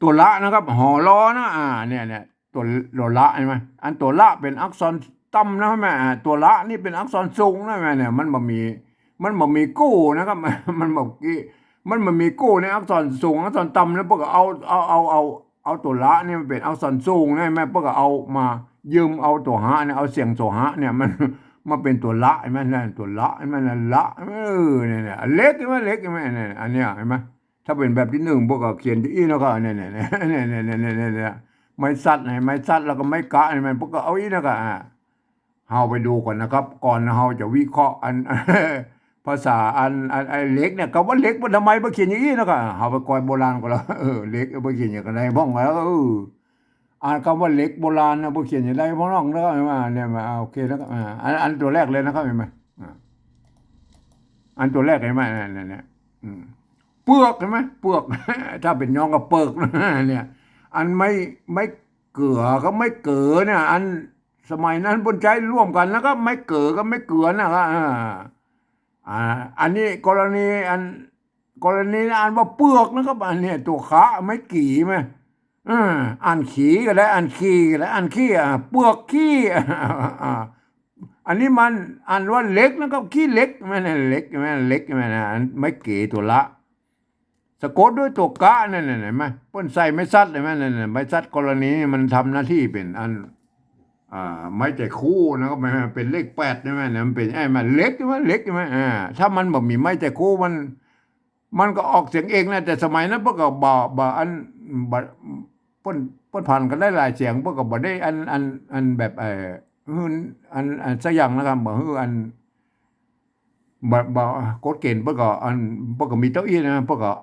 ตั๋วละนะครับ หอลอนะ อ่า เนี่ย เนี่ย ตั๋ว ตั๋วละ เห็นไหม อันตั๋วละเป๋นอักษรต่ำนะแม่ อ่า ตั๋วละนี่เป๋นอักษรสูงนะแม่ เนี่ย มันบ่มี มันบ่มีกู้นะครับ มันบ่กี้ มันบ่มีกู้ในอักษรสูง อักษรต่ำนะ เปิ้นก็เอา เอา เอา เอา เอาตั๋วละนี่มันเป๋นอักษรสูงนะแม่ เปิ้นก็เอามายืมเอาตั๋วหะเนี่ย เอาเสียงตั๋วหะเนี่ย มัน มาเป๋นตั๋วละ เห็นไหม นั่นตั๋วละ เห็นไหม นั่นละ เออ เนี่ย เนี่ย เล็ก เห็นไหม เล็ก เห็นไหม เนี่ย อันเนี้ย เห็นไหม ถ้าเป๋นแบบตี้นึ่ง เปิ้นก็เขียนตี้อี้นะ ก็เนี่ย เนี่ย ไม้ซัด ไม้ซัด แล้วก็ไม้กะ เห็นไหม เปิ้นก็เอาอี้นะ ก็ อ่า เฮาไปดูก่อนนะครับ ก่อนเฮาจะวิเคราะห์อัน ภาษาอัน อัน ไอ้เหล็กเนี่ย กำว่าเหล็กมันทำไมมาเขียนอย่างอี้นะ ก็เฮาไปกอยโบราณก่อนละ เออ เหล็กมาเขียนอย่างไรบ้างแล้วก็ เออ อ่านกำว่าเหล็กโบราณนะ มาเขียนอย่างไรบ้างเนาะ แล้วก็มาเนี่ย มา อ่า โอเค แล้วก็ อ่า อัน อันตั๋วแรกเลยนะครับ เห็นไหม อ่า อันตั๋วแรก เห็นไหม เนี่ย เนี่ย เนี่ย อืม เปือก เห็นไหม เปือก ถ้าเป๋นยองก็เปือก เนี่ย อันไม้ ไม้เกือกับไม้เก๋อเนี่ย อันสมัยนั้นเปิ้นใจ๊ร่วมกั๋นนะครับ ไม้เก๋อกับไม้เกือนะครับ อ่า อ่า อันนี้กรณีอัน กรณีอ่านว่าเปือกนะครับ อันเนี้ยตั๋วขะ ไม้กี่ไหม อ่า อ่านขี่ก็ได้ อ่านขี้ก็ได้ อ่านขี้ อ่า เปือกขี้ อ่า อันนี้มันอ่านว่าเหล็กนะครับ ขี้เหล็ก แม่นเหล็ก แม่นเหล็ก แม่นนะ อันไม้เก๋ตั๋วละ สะกดด้วยตั๋วกะนั่นน่ะ เห็นไหม เปิ้นใส่ไม้ซัด เห็นไหม นั่นน่ะ ไม้ซัดกรณีนี่มันทำหน้าตี้เป๋นอัน อ่า ไม้ใจ๋คู่นะครับ มันเป๋นเลขแปด ใช่ไหม มันเป๋น ไอ้ มันเหล็ก ใช่ไหม เหล็ก ใช่ไหม อ่า ถ้ามันบ่มีไม้ใจ๋คู่ มัน มันก็ออกเสียงเอกนะ แต่สมัยนั้นเปิ้นก็บ่ บ่อัน บ่ เปิ้น เปิ้นผันกั๋นได้หลายเสียง เปิ้นก็บ่ได้อัน อัน อันแบบ เอ่อ อัน อันสักอย่างนะครับ บ่ อัน บ่ บ่ กฎเกณฑ์เปิ้นก็อัน เปิ้นก็มีเต้าอี้นะ เปิ้นก็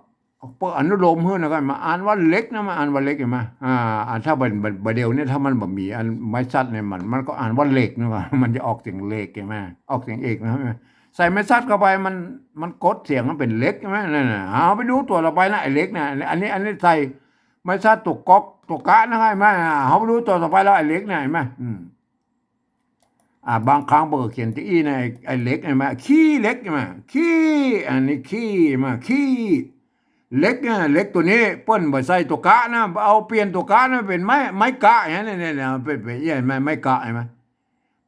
เปิ้นอนุโลมหื้อนะ ก็มาอ่านว่าเหล็กนะ มาอ่านว่าเหล็ก เห็นไหม อ่า อ่า ถ้าบ่ บ่ บ่เดี่ยวนี้ ถ้ามันบ่มีอันไม้ซัดเนี่ย มัน มันก็อ่านว่าเหล็กนะ มันจะออกเสียงเหล็ก เห็นไหม ออกเสียงเอกนะ ใส่ไม้ซัดเข้าไป มัน มันกดเสียงมันเป๋นเหล็ก ใช่ไหม นั่นน่ะ เอาไปดูตั๋วต่อไปนะ ไอ้เหล็กนะ อันนี้ อันนี้ใส่ไม้ซัดตั๋วก๊อก ตั๋วกะนะ เห็นไหม อ่า เอาไปดูตั๋วต่อไปแล้ว ไอ้เหล็กนะ เห็นไหม อืม อ่า บางครั้งเปิ้นก็เขียนตี้อี้นะ ไอ้ ไอ้เหล็ก เห็นไหม ขี้เหล็ก เห็นไหม ขี้ อันนี้ขี้ เห็นไหม ขี้ เหล็กเนี่ย เหล็กตั๋วนี้เปิ้นบ่ใส่ตั๋วกะนะ เอาเปลี่ยนตั๋วกะนะ เป๋นไม้ ไม้กะ เนี่ย เนี่ย เนี่ย เป๋น เป๋น เห็นไหม ไม้กะ เห็นไหม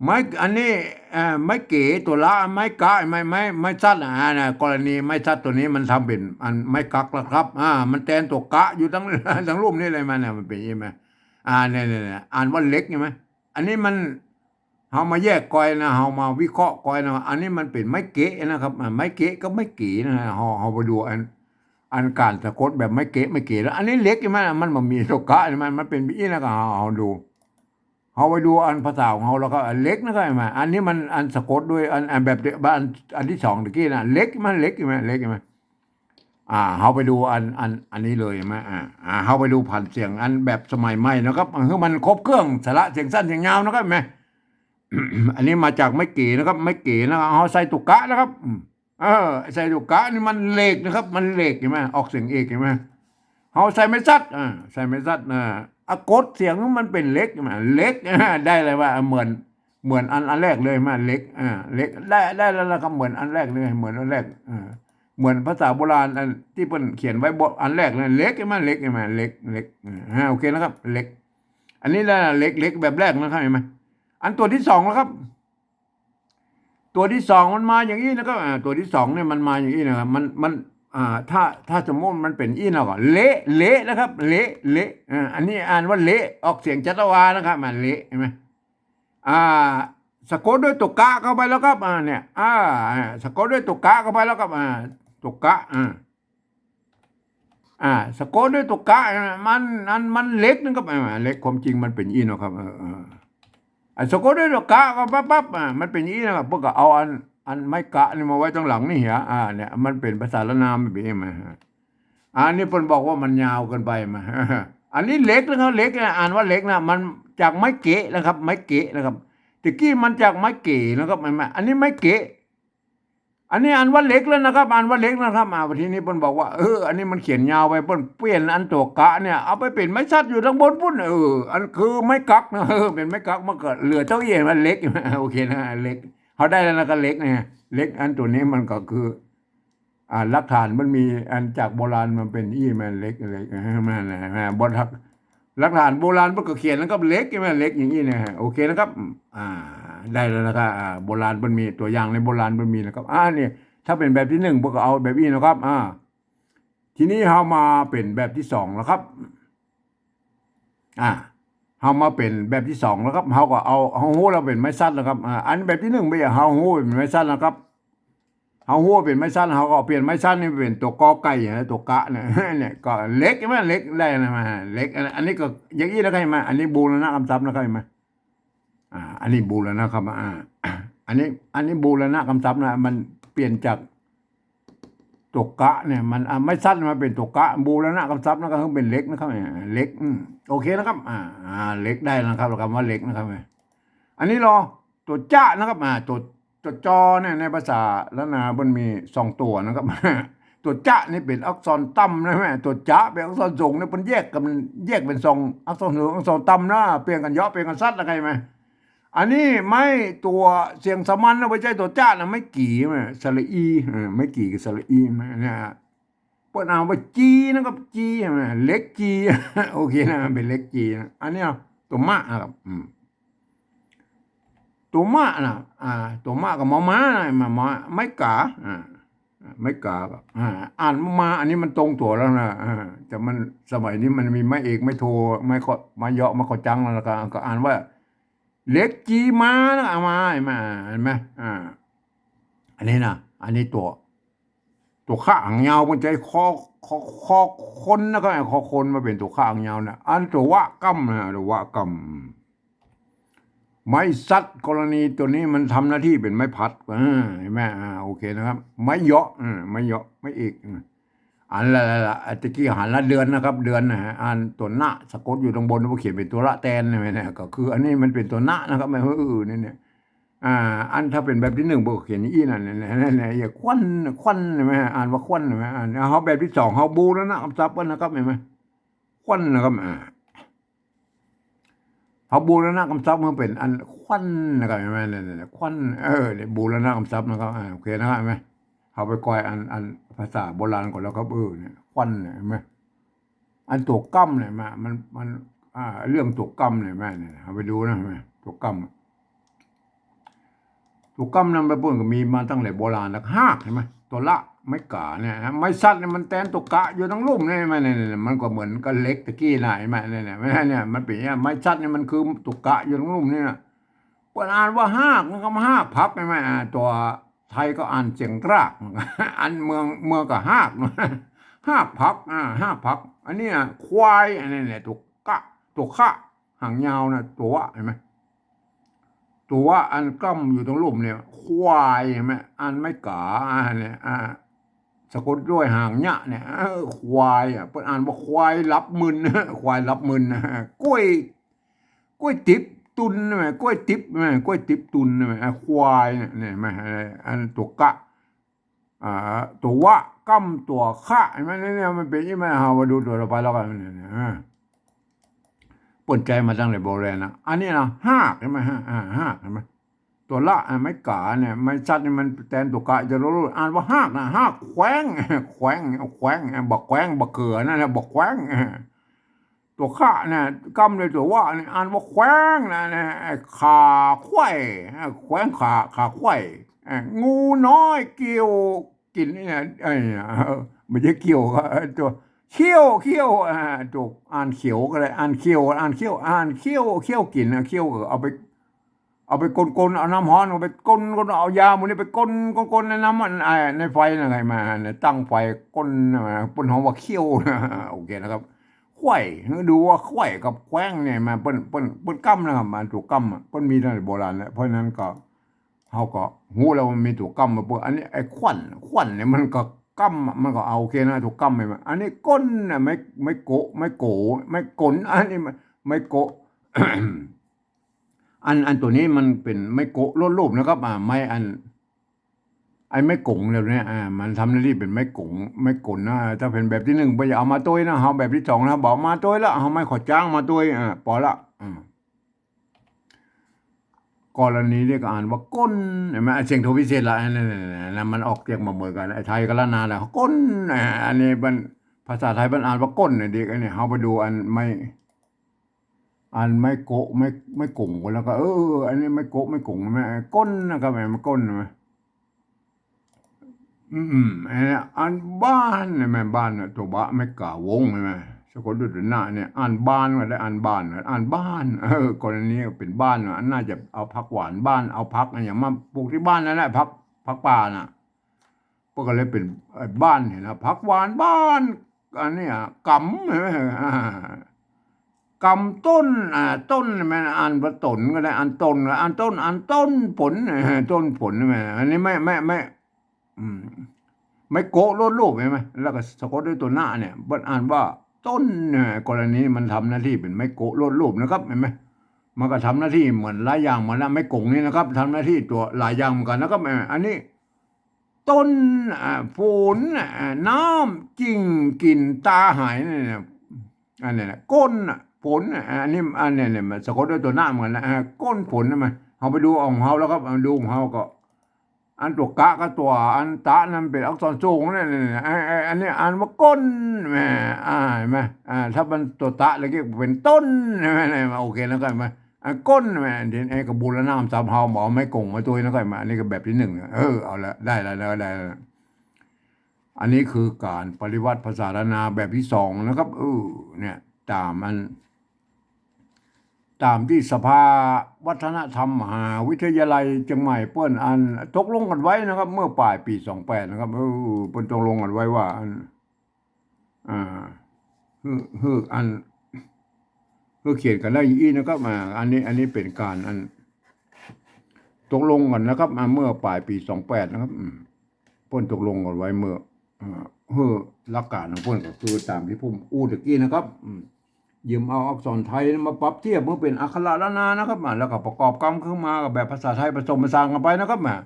ไม้ อันนี้ เอ่อ ไม้เก๋ตั๋วละ ไม้กะ ไม้ ไม้ ไม้ซัด อ่า นะ กรณีไม้ซัดตั๋วนี้มันทำเป๋นอันไม้กั๊กแล้วครับ อ่า มันแตนตั๋วกะอยู่ตัง ตังลุ่มนี่เลย มันน่ะ มันเป๋น เห็นไหม อ่า เนี่ย เนี่ย เนี่ย อ่านว่าเหล็ก ใช่ไหม อันนี้มัน เฮามาแยกกอยนะ เฮามาวิเคราะห์กอยนะ อันนี้มันเป๋นไม้เก๋นะครับ อ่า ไม้เก๋กับไม้เก๋นะ เฮา เฮาไปดูอัน อันก๋านสะกดแบบไม้เก๋ ไม้เก๋ แล้ว อันนี้เหล็ก ใช่ไหม มันบ่มีตั๋วกะ ใช่ไหม มันเป๋นแบบอี้นะ ก็เฮา เฮาดู เฮาไปดูอันภาษาของเฮาแล้วก็เหล็กนะครับ เห็นไหม อันนี้มันอันสะกดด้วยอัน อันแบบเดียว อัน อันตี้สองตะกี้นะ เหล็ก มันเหล็ก ใช่ไหม เหล็ก ใช่ไหม อ่า เฮาไปดูอัน อัน อันนี้เลยแม่นบ่ อ่า อ่า เฮาไปดูผันเสียงอันแบบสมัยใหม่นะครับ หื้อมันครบเครื่อง สระเสียงสั้นเสียงยาวนะครับ แม่นบ่ อันนี้มาจากไม้เก๋นะครับ ไม้เก๋นะครับ เฮาใส่ตั๋วกะนะครับ อืม เออ ใส่ตั๋วกะนี่มันเหล็กนะครับ มันเหล็ก หันก่อ ออกเสียงเอก หันก่อ เฮาใส่ไม้สัตว์ อ่า ใส่ไม้สัตว์ อ่า อะกดเสียงมันเป๋นเหล็ก หันก่อ เหล็ก ได้เลยว่าเหมือน เหมือนอัน อันแรกเลย หันก่อ เหล็ก อ่า เหล็ก ได้ ได้แล้วนะครับ เหมือนอันแรกเลย เหมือนอันแรก อ่า เหมือนภาษาโบราณอันตี้เปิ้นเขียนไว้บทอันแรกนะ เหล็ก หันก่อ เหล็ก หันก่อ เหล็ก เหล็ก อ่า โอเคนะครับ เหล็ก อันนี้แหละเหล็ก เหล็กแบบแรกนะครับ หันก่อ อันตั๋วตี้สองแล้วครับ ตั๋วตี้สองมันมาอย่างอี้นะครับ อ่า ตั๋วตี้สองเนี่ยมันมาอย่างอี้นะครับ มัน มัน อ่า ถ้า ถ้าสมมุติมันเป๋นอี้เนาะ ก็เละ เละนะครับ เละ เละ อ่า อันนี้อ่านว่าเละ ออกเสียงจัตวานะครับ อ่า เละ หันก่อ อ่า สะกดด้วยตั๋วกะเข้าไปแล้วครับ อ่า เนี่ย อ่า อ่า สะกดด้วยตั๋วกะเข้าไปแล้วครับ อ่า ตั๋วกะ อ่า อ่า สะกดด้วยตั๋วกะ อ่า มัน อัน มันเหล็กนะครับ อ่า เหล็ก ความจริงมันเป๋นอี้เนาะครับ เออ เออ อ่า สะกดด้วยตั๋วกะก็ปั๊บปั๊บ อ่า มันเป๋นอี้นะครับ เปิ้นก็เอาอัน อันไม้กะนี่มาไว้ตังหลังนี่เหีย อ่า เนี่ย มันเป๋นภาษาล้านนา มันเป๋นอี้มา อันนี้เปิ้นบอกว่ามันยาวเกินไปมา อันนี้เหล็กนะครับ เหล็กนะ อ่านว่าเหล็กนะ มันจากไม้เก๋นะครับ ไม้เก๋นะครับ ตะกี้มันจากไม้เก๋นะครับ หันก่อ อันนี้ไม้เก๋ อันนี้อ่านว่าเหล็กแล้วนะครับ อ่านว่าเหล็กนะครับ อ่า ทีนี้เปิ้นบอกว่า เออ อันนี้มันเขียนยาวไป เปิ้นเปลี่ยนอันตั๋วกะเนี่ย เอาไปเป๋นไม้สัตว์อยู่ตังบนปุ้น เออ อันคือไม้กักนะ เออ เป๋นไม้กัก มันก็เหลือเต้าอี้ หันก่อ เหล็ก โอเคนะ เหล็ก เฮาได้แล้วนะครับ เหล็กเนี่ย เหล็กอันตั๋วนี้มันก็คือ อ่า หลักฐานมันมีอันจากโบราณมันเป๋นอี้ หันก่อ เหล็ก เหล็ก เออ หันก่อ หันก่อ บ่ทัก หลักฐานโบราณเปิ้นก็เขียนนะครับ เหล็ก หันก่อ เหล็ก อย่างอี้นะฮะ โอเคนะครับ อ่า ได้แล้วนะครับ อ่า โบราณเปิ้นมี ตั๋วอย่างในโบราณเปิ้นมีนะครับ อ่า นี่ ถ้าเป๋นแบบตี้หนึ่งเปิ้นก็เอาแบบอี้นะครับ อ่า ทีนี้เฮามาเป๋นแบบตี้สองแล้วครับ อ่า เฮามาเป๋นแบบตี้สองแล้วครับ เฮาก็เอา เฮาฮู้แล้วเป๋นไม้สัตว์แล้วครับ อ่า อันแบบตี้หนึ่งไป เฮาฮู้เป๋นไม้สัตว์แล้วครับ เฮาฮู้เป๋นไม้สัตว์ เฮาก็เปลี่ยนไม้สัตว์นี่เป๋นตั๋วกอไก่นะ ตั๋วกะเนี่ย เนี่ย ก็เหล็ก หันก่อ เหล็ก ได้นะ มา เหล็ก อัน อันนี้ก็อย่างอี้แล้วครับ หันก่อ อันนี้บูรณะกำศัพท์นะครับ หันก่อ อ่า อันนี้บูรณะครับ อ่า อันนี้ อันนี้บูรณะกำศัพท์นะ มันเปลี่ยนจากตั๋วกะเนี่ย มัน อ่า ไม้สัตว์มาเป๋นตั๋วกะ บูรณะกำศัพท์นะ ก็คือเป๋นเหล็กนะครับ เนี่ย เหล็ก อืม โอเคนะครับ อ่า อ่า เหล็กได้นะครับ คำว่าเหล็กนะครับ อันนี้รอตั๋วจ๊ะนะครับ อ่า ตั๋ว ตั๋วจอเนี่ย ในภาษาล้านนามันมีสองตั๋วนะครับ ตั๋วจ๊ะนี่เป๋นอักษรต่ำนะแม่ ตั๋วจ๊ะเป๋นอักษรสูงเนี่ย มันแยกกั๋น แยกเป๋นสองอักษรสูง อักษรต่ำนะ เปลี่ยนกั๋นเยาะ เปลี่ยนกั๋นสัตว์นะ เข้าใจ๋ไหม อันนี้ไม้ตั๋วเสียงสามัญนะ บ่ใจ้ตั๋วจ๊ะนะ ไม้กี่แม่ สระอี เออ ไม้กี่กับสระอีแม่เนี่ย เปิ้นอ่านว่าจีนะครับ จี หันก่อ เหล็กจี โอเคนะ เป๋นเหล็กจีนะ อันนี้ตั๋วมะนะครับ อืม ตั๋วมะนะ อ่า ตั๋วมะกับมอม้านะ มา มา ไม้ก๋า อ่า ไม้ก๋าก็ อ่า อ่านมา อันนี้มันตรงตั๋วแล้วนะ อ่า แต่มัน สมัยนี้มันมีไม้เอก ไม้โท ไม้ขอ ไม้เยาะ ไม้ขอจังแล้วก็ ก็อ่านว่า เหล็กจีมานะ เอามา หันก่อ หันก่อ อ่า อันนี้นะ อันนี้ตั๋ว ตั๋วขะหางยาว เปิ้นใจ๊คอ คอ คอคนนะครับ คอคนมาเป๋นตั๋วขะหางยาวเนี่ย อันตั๋ววะก้ำนะ ตั๋ววะก้ำ ไม้สัตว์กรณีตั๋วนี้มันทำหน้าตี้เป๋นไม้ผัด อ่า หันก่อ อ่า โอเคนะครับ ไม้เยาะ อ่า ไม้เยาะ ไม้เอก อ่า อันละ ละ ละ ตะกี้หันละ เดือนนะครับ เดือนนะฮะ อ่านตั๋วนะ สะกดอยู่ตังบน เปิ้นเขียนเป๋นตั๋วละแตน หันก่อ เนี่ย ก็คืออันนี้มันเป๋นตั๋วนะนะครับ แม่นบ่ เออ เนี่ย เนี่ย อ่า อันถ้าเป๋นแบบตี้หนึ่ง เปิ้นก็เขียนอย่างอี้นะ เนี่ย เนี่ย เนี่ย เนี่ย ควัน ควัน หันก่อ อ่านว่าควัน หันก่อ อ่าน เฮาแบบตี้สอง เฮาบูรณะกำศัพท์นะครับ หันก่อ ควันนะครับ อ่า เฮาบูรณะกำศัพท์มาเป๋นอันควันนะครับ หันก่อ เนี่ย เนี่ย เนี่ย ควัน เออ เนี่ย บูรณะกำศัพท์นะครับ อ่า โอเคนะครับ หันก่อ เฮาไปก่อยอัน อันภาษาโบราณก่อนแล้วครับ เออ เนี่ย ควันเนี่ย หันก่อ อันตั๋วก้ำเนี่ย มา มัน มัน อ่า เรื่องตั๋วก้ำเนี่ย แม่นเนี่ย เฮาไปดูนะ หันก่อ ตั๋วก้ำ ตั๋วก้ำนั้นไปเปิ้นก็มีมาตั้งแต่โบราณแล้ว ฮาก หันก่อ ตั๋วละ ไม้ก๋าเนี่ยนะ ไม้สัตว์เนี่ยมันแตนตั๋วกะอยู่ตังลุ่มเนี่ย หันก่อ เนี่ย เนี่ย มันก็เหมือนกับเหล็กตะกี้นะ หันก่อ เนี่ย เนี่ย เนี่ย มันเป๋นอย่างเงี้ย ไม้สัตว์เนี่ยมันคือตั๋วกะอยู่ตังลุ่มเนี่ยนะ เปิ้นอ่านว่าฮากนะครับ ฮากผัก หันก่อ อ่า ตั๋วไทยก็อ่านเสียงราก อันเมือง เมืองก็ฮาก ฮากผัก อ่า ฮากผัก อันนี้นะ ควาย อันนี้เนี่ย ตั๋วกะ ตั๋วขะ หางยาวนะ ตั๋ว หันก่อ ตั๋วอันก้ำอยู่ตังลุ่มเนี่ย ควาย หันก่อ อันไม้ก๋า อ่า เนี่ย อ่า สะกดด้วยหางเยาะเนี่ย เออ ควายอะ เปิ้นอ่านว่าควายหลับมึน ควายหลับมึนนะ ก้วย ก้วยติ๊บตุนใช่ไหม ก้วยติ๊บใช่ไหม ก้วยติ๊บตุนใช่ไหม อ่ะ ควายเนี่ย เนี่ย เห็นไหม อันตั๋วกะ อ่า ตั๋ววะ ก้ำตั๋วขะ เห็นไหม เนี่ย มันเป๋นอย่างนี้ มา เฮามาดูตั๋วต่อไปแล้วกั๋น เนี่ย เนี่ย อ่า เปิ้นใจ๊มาตั้งแต่โบราณนะ อันนี้นะ ฮาก ใช่ไหม ฮะ อ่า ฮาก เห็นไหม ตั๋วละ อ่า ไม้ก๋าเนี่ย ไม้สัตว์นี่มันแตนตั๋วกะจะรู้ อ่านว่าฮากนะ ฮากแขวง แขวง แขวง บักแขวง บักเขือนั่นแหละ บักแขวง ตั๋วขะเนี่ย ก้ำด้วยตั๋ววะเนี่ย อ่านว่าแขวงนะ เนี่ย ไอ้ขาไขว่ อ่า แขวงขา ขาไขว่ อ่า งูน้อยเกี่ยว กิ๋นเนี่ย เอ้ย เออ บ่ใจ้เกี่ยวก็ เออ ตั๋วเขี้ยว เขี้ยว อ่า ตั๋ว อ่านเขียวก็ได้ อ่านเขี้ยว อ่านเขี้ยว อ่านเขี้ยว เขี้ยวกิ๋นนะ เขี้ยวก็เอาไป เอาไปก๋นๆ เอาน้ำฮ้อนเอาไปก๋นๆ เอายาหมู่นี้ไปก๋นๆ ก๋นๆ ในน้ำมัน อ่า ในไฟนะ ไงมา ในตั้งไฟก๋นนะ เปิ้นฮ้องว่าเขี้ยวนะ โอเคนะครับ ไขว่ ดูว่าไขว่กับแขวงเนี่ย มา เปิ้น เปิ้น เปิ้นก้ำนะครับ มา ตั๋วก้ำอะ เปิ้นมีตั้งแต่โบราณแล้ว เพราะฉะนั้นก็ เฮาก็ฮู้แล้วว่ามันมีตั๋วก้ำมาเปิ้น อันนี้ไอ้ขวัญ ขวัญเนี่ยมันก็ก้ำอะ มันก็เอาโอเคนะ ตั๋วก้ำไปมา อันนี้ก้นน่ะ ไม้ ไม้โกะ ไม้โกะ ไม้ก๋น อันนี้ไม้ ไม้โกะ อัน อันตั๋วนี้มันเป๋นไม้โกะลดลูปนะครับ อ่า ไม้อัน ไอ้ไม้ก๋งเหล่านี้ อ่า มันทำหน้าตี้เป๋นไม้ก๋ง ไม้ก๋นนะ ถ้าเป๋นแบบตี้นึ่ง บ่อย่าเอามาตวยนะ เฮาแบบตี้สองนะ บ่เอามาตวยละ เฮาไม้ขอจ้างมาตวย อ่า ปอละ อ่า กรณีนี่ก็อ่านว่าก้น เห็นไหม เสียงโทพิเศษละ อันนั้นน่ะ มันออกเสียงบ่เหมือนกั๋น ไอ้ไทยกับล้านนาน่ะ ก้น อ่า อันนี้มัน ภาษาไทยมันอ่านว่าก้นเนี่ย เด็กอันนี้ เฮาไปดูอันไม้ อันไม้โกะ ไม้ ไม้ก๋ง แล้วก็ เออ อันนี้ไม้โกะ ไม้ก๋ง แม่ ก้นนะครับ แม่ มันก้น แม่ อืม อันนี้อ่านบ้านเนี่ย แม่ บ้านเนี่ย ตั๋วบะ ไม้ก๋าวง ใช่ไหม สะกดด้วยตั๋วหน้าเนี่ย อ่านบ้านก็ได้ อ่านบ้านก็ อ่านบ้าน เออ กรณีเป๋นบ้านน่ะ น่าจะเอาผักหวานบ้าน เอาผักอะหยังมาปลูกตี้บ้านนั่นแหละ ผัก ผักป่าน่ะ เปิ้นก็เลยเป๋น เอ่อ บ้านเนี่ยนะ ผักหวานบ้าน อันเนี้ย กำ ใช่ไหม อ่า กำต้น อ่า ต้น แม่นอ่านว่าต๋นก็ได้ อ่านต๋นก็ อ่านต้น อ่านต้นฝน เออ ต้นฝน แม่น อันนี้ไม้ ไม้ ไม้ อืม ไม้โกะลดลูป เห็นไหม แล้วก็สะกดด้วยตั๋วหน้าเนี่ย เปิ้นอ่านว่าต้น เนี่ย กรณีมันทำหน้าตี้เป๋นไม้โกะลดลูปนะครับ เห็นไหม มันก็ทำหน้าตี้เหมือนหลายอย่างเหมือนละ ไม้ก๋งนี่นะครับ ทำหน้าตี้ตั๋วหลายอย่างเหมือนกั๋นนะครับ เออ อันนี้ ต้น อ่า ฝน อ่า น้ำ กิ่ง กิ๋น ตาหาย นี่นะ อันนี้นะ ก้นน่ะ ฝนน่ะ อันนี้ อันนี้เนี่ย มันสะกดด้วยตั๋วหน้าเหมือนนะ อ่า ก้นฝนน่ะ มัน เฮาไปดูของเฮาแล้วครับ เอาดูของเฮาก็ อันตั๋วกะกับตั๋วอันตะนั้นเป๋นอักษรสูงนะ นี่นะ ไอ้ ไอ้ อันนี้อ่านว่าก้น แม่ อ่า เห็นไหม อ่า ถ้ามันตั๋วตะแล้วก็เป๋นต้น ใช่ไหม เนี่ย โอเคแล้วกัน มา อันก้นแม่น เดี๋ยวไอ้กระบูรณะศัพท์เฮา บ่เอาไม้ก๋งมาตวยนะ ค่อยมา อันนี้ก็แบบตี้นึ่งนะ เออ เอาละ ได้ละ ได้ละ ได้ละ อันนี้คือก๋านปริวรรตภาษาล้านนาแบบตี้สองนะครับ เออ เนี่ย ต๋ามอัน ต๋ามตี้สภาวัฒนธรรมมหาวิทยาลัยเจียงใหม่เปิ้นอันตกลงกั๋นไว้นะครับ เมื่อป๋ายปี๋สองแปดนะครับ เออ เปิ้นตกลงกั๋นไว้ว่าอัน อ่า หื้อ หื้ออัน หื้อเขียนกั๋นได้อย่างอี้นะครับ อ่า อันนี้ อันนี้เป๋นก๋านอัน ตกลงกั๋นนะครับ อ่า เมื่อป๋ายปี๋สองแปดนะครับ อืม เปิ้นตกลงกั๋นไว้เมื่อ อ่า หื้อหลักก๋านของเปิ้นก็คือต๋ามตี้ผมอู้ตะกี้นะครับ อืม ยืมเอาอักษรไทยมาปรับเทียบหื้อเป๋นอักขระล้านนานะครับ อ่า แล้วก็ประกอบกำขึ้นมากับแบบภาษาไทยผสมผสานกั๋นไปนะครับ อ่า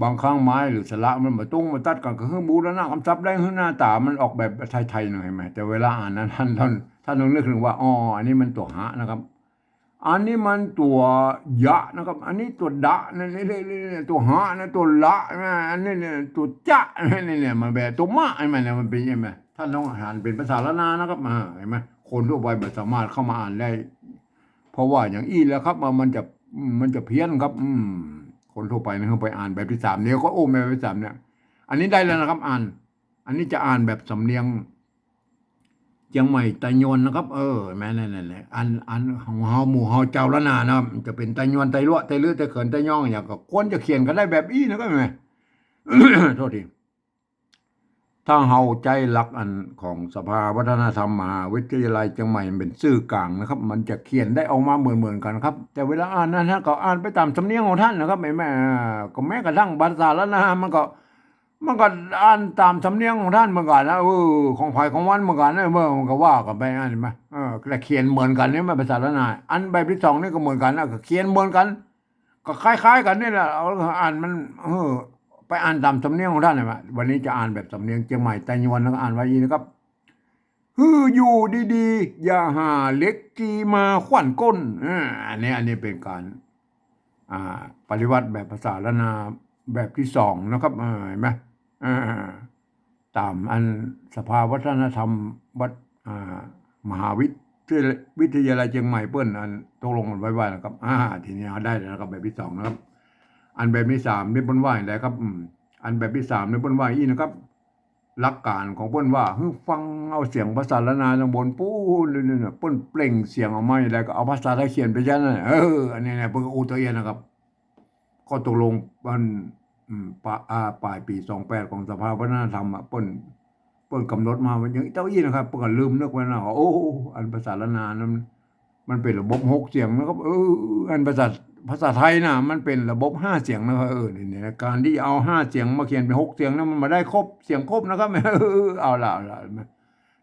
บางครั้งไม้หรือสระมันบ่ตรงบ่ตัดกั๋น ก็หื้อบูรณะกำศัพท์ได้ หื้อหน้าต๋ามันออกแบบไทยๆ หน่อย เห็นไหม แต่เวลาอ่านนั้น ท่าน ท่าน ท่านต้องนึกถึงว่า อ๋อ อันนี้มันตั๋วหะนะครับ อันนี้มันตั๋วยะนะครับ อันนี้ตั๋วดะนะ นี่ นี่ นี่ นี่ ตั๋วหะนะ ตั๋วละนะ อันนี้เนี่ย ตั๋วจะนะ นี่เนี่ย มันแบบตั๋วมะ เห็นไหมเนี่ย มันเป๋น เห็นไหม ท่านต้องอ่านเป๋นภาษาล้านนานะครับ อ่า เห็นไหม คนทั่วไปบ่สามารถเข้ามาอ่านได้ เพราะว่าอย่างอี้แหละครับ มัน มันจะ มันจะเพี้ยนครับ อืม คนทั่วไปนะครับ ไปอ่านแบบตี้สาม เดี๋ยวก็ โอ้ แบบตี้สามเนี่ย อันนี้ได้แล้วนะครับ อ่าน อันนี้จะอ่านแบบสำเนียงเจียงใหม่ไตยวนนะครับ เออ แม่น นั่นแหละ อัน อันของเฮา หมู่เฮาจาวล้านนานะครับ จะเป๋นไตยวน ไตลัวะ ไตลื้อ ไตเขิน ไตยอง อย่างก็ควรจะเขียนกั๋นได้แบบอี้นะครับ แม่น โทษที ถ้าเฮาใจ๊หลักอันของสภาวัฒนธรรมมหาวิทยาลัยเจียงใหม่มันเป๋นสื่อกลางนะครับ มันจะเขียนได้ออกมาเหมือนๆ กั๋นครับ แต่เวลาอ่านนั้นฮะ ก็อ่านไปต๋ามสำเนียงของท่านนะครับ แม่ แม่ ก็แม้กระทั่งภาษาล้านนามันก็ มันก็อ่านต๋ามสำเนียงของต้านเหมือนกั๋นนะ เออ ของใผของมันเหมือนกั๋นนะ เออ มันก็ว่ากั๋นไป อันนี้มา เออ แต่เขียนเหมือนกั๋นเนี่ย มันภาษาล้านนา อันแบบตี้สองนี่ก็เหมือนกั๋นนะ ก็เขียนเหมือนกั๋น ก็คล้ายๆ กั๋นนี่แหละ เอา อ่านมัน เออ ไปอ่านต๋ามสำเนียงของต้านนะ วันนี้จะอ่านแบบสำเนียงเจียงใหม่ไตยวน แล้วก็อ่านว่าอี้นะครับ หื้ออยู่ดีๆ อย่าหาเหล็กจีมาขว้านก้น อ่า อันนี้ อันนี้เป๋นก๋าน อ่า ปริวรรตแบบภาษาล้านนาแบบตี้สองนะครับ อ่า หันก่อ อ่า ต๋ามอันสภาวัฒนธรรมวัด อ่า มหาวิทยาลัย วิทยาลัยเจียงใหม่เปิ้นอันตกลงกั๋นไว้ว่านะครับ อ่า ทีนี้เฮาได้แล้วนะครับ แบบตี้สองนะครับ อันแบบตี้สามนี่เปิ้นว่าอย่างไรครับ อืม อันแบบตี้สามนี่เปิ้นว่าอี้นะครับ หลักก๋านของเปิ้นว่า หื้อฟังเอาเสียงภาษาล้านนาตังบนปู๊น นี่ๆๆ เปิ้นเปล่งเสียงออกมาอย่างไรก็เอาภาษาไทยเขียนไปแค่นั้น เออ อันนี้เนี่ยเปิ้นก็อู้ตะเอี้ยนะครับ ข้อตกลงมัน อืม ป๋า อ่า ป๋ายปี๋สองแปดของสภาวัฒนธรรมอะ เปิ้น เปิ้นก๋ำหนดมา มันยังเต้าอี้นะครับ เปิ้นก็ลืมนึกไว้นะ โอ้ อันภาษาล้านนานั้น มันเป๋นระบบหกเสียงนะครับ เออ อันภาษา ภาษาไทยน่ะ มันเป๋นระบบห้าเสียงนะครับ เออ นี่ นี่นะ ก๋านตี้เอาห้าเสียงมาเขียนเป๋นหกเสียงนะ มันบ่ได้ครบ เสียงครบนะครับ เออ เอาละ เอาละ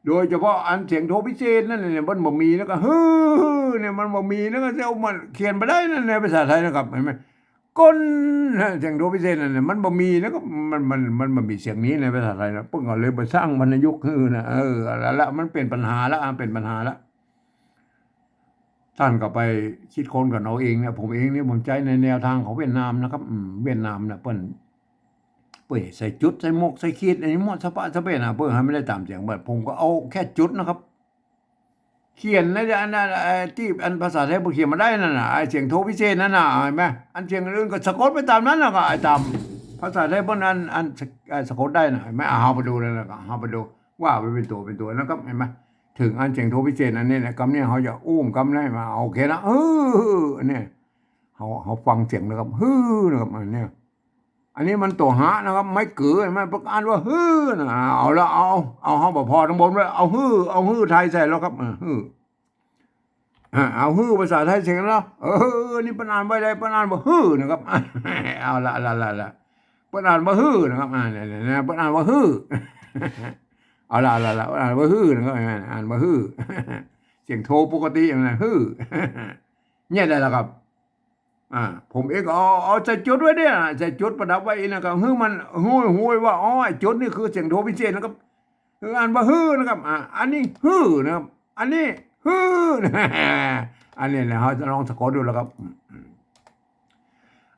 โดยเฉพาะอันเสียงโทพิเศษนั่นเนี่ย มันบ่มี แล้วก็ หื้อ เนี่ย มันบ่มี แล้วก็จะเอามาเขียนบ่ได้นั่น ในภาษาไทยนะครับ หันก่อ ก้น เสียงโทพิเศษนั่นน่ะ มันบ่มีนะครับ มัน มัน มันบ่มีเสียงนี้ในภาษาไทยนะ เปิ้นก็เลยไปสร้างวรรณยุกต์หื้อนะ เออ เอาละ มันเป๋นปัญหาละ อ่ะ เป๋นปัญหาละ ต้านก็ไปคิดค้นกั๋นเอาเองเนี่ย ผมเองเนี่ย ผมใจ๊ในแนวตางของเวียดนามนะครับ อืม เวียดนามน่ะ เปิ้น เปิ้นใส่จุด ใส่หมวก ใส่ขีด อันนี้หมดสะปะสะเปะนะ เปิ้นหื้อมันได้ต๋ามเสียง ผมก็เอาแค่จุดนะครับ เขียนในอันนั้น ไอ้ตี้อันภาษาไทยเปิ้นเขียนบ่ได้นั่นน่ะ ไอ้เสียงโทพิเศษนั่นน่ะ หันก่อ อันเสียงอื่นก็สะกดไปต๋ามนั้นน่ะ ก็ไอ้ต๋ามภาษาไทยเปิ้นอัน อัน อ่า สะกดได้น่ะ หันก่อ อ่ะ เฮาไปดูเลยนะ ก็เฮาไปดู ว่าไปเป๋นตั๋วเป๋นตั๋วนะครับ หันก่อ เถิงอันเสียงโทพิเศษอันนี้นะ กำนี้เฮาจะอู้กำนี้มา โอเคนะ เออ อันนี้ เฮา เฮาฟังเสียงนะครับ หื้อ นะครับ อันนี้ อันนี้มันตั๋วหะนะครับ ไม้เก๋อ หันก่อ เปิ้นอ่านว่าหื้อนะ เอาละ เอา เอา เฮาบ่ผ่อตังบนไว้ เอาหื้อ เอาหื้อไทยใส่แล้วครับ เออ หื้อ อ่า เอาหื้อภาษาไทยเสียงแล้ว เออ นี่เปิ้นอ่านว่าใด เปิ้นอ่านว่าหื้อนะครับ เอาละ ละ ละ ละ เปิ้นอ่านว่าหื้อนะครับ อ่า เนี่ย เนี่ย เนี่ย เปิ้นอ่านว่าหื้อ เอาละ ละ ละ เปิ้นอ่านว่าหื้อนะครับ อ่านว่าหื้อ เสียงโทปกตินะ หื้อ เนี่ยได้แล้วครับ อ่า ผมเองก็เอา เอาใส่จุดไว้เนี่ย ใส่จุดประดับไว้นะครับ หื้อมันฮู้ ฮู้ว่า อ๋อ ไอ้จุดนี่คือเสียงโทพิเศษนะครับ คืออ่านว่าหื้อนะครับ อ่า อันนี้หื้อนะครับ อันนี้หื้อ อันนี้นะ เฮาจะลองสะกดดูแล้วครับ อืม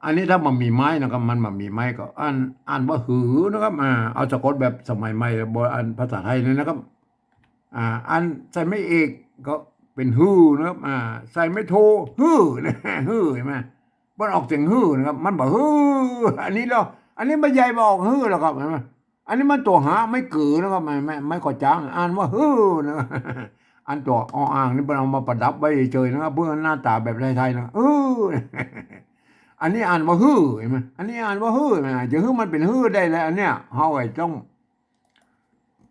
อันนี้ถ้ามันมีไม้นะครับ มัน มันมีไม้ก็อ่าน อ่านว่าหื้อนะครับ อ่า เอาสะกดแบบสมัยใหม่ บ่ อันภาษาไทยนี่นะครับ อ่า อันใส่ไม้เอกก็เป๋นหื้อนะครับ อ่า ใส่ไม้โท หื้อ นะ หื้อ หันก่อ มันออกเสียงหื้อนะครับ มันบ่หื้อ อันนี้แล้ว อันนี้บ่ใหญ่บ่ออกหื้อแล้วครับ หันก่อ อันนี้มันตั๋วหะไม้เก๋อนะครับ ไม้ ไม้ ไม้ก่อจ๊าง อ่านว่าหื้อนะครับ อันตั๋วออ่างนี่เปิ้นเอามาประดับไว้เฉยๆ นะครับ เปื้อหน้าต๋าแบบไทยๆ นะ เออ อันนี้อ่านว่าหื้อ หันก่อ อันนี้อ่านว่าหื้อ หันก่อ จะหื้อมันเป๋นหื้อได้แล้ว อันเนี้ย เฮาไอ้ต้อง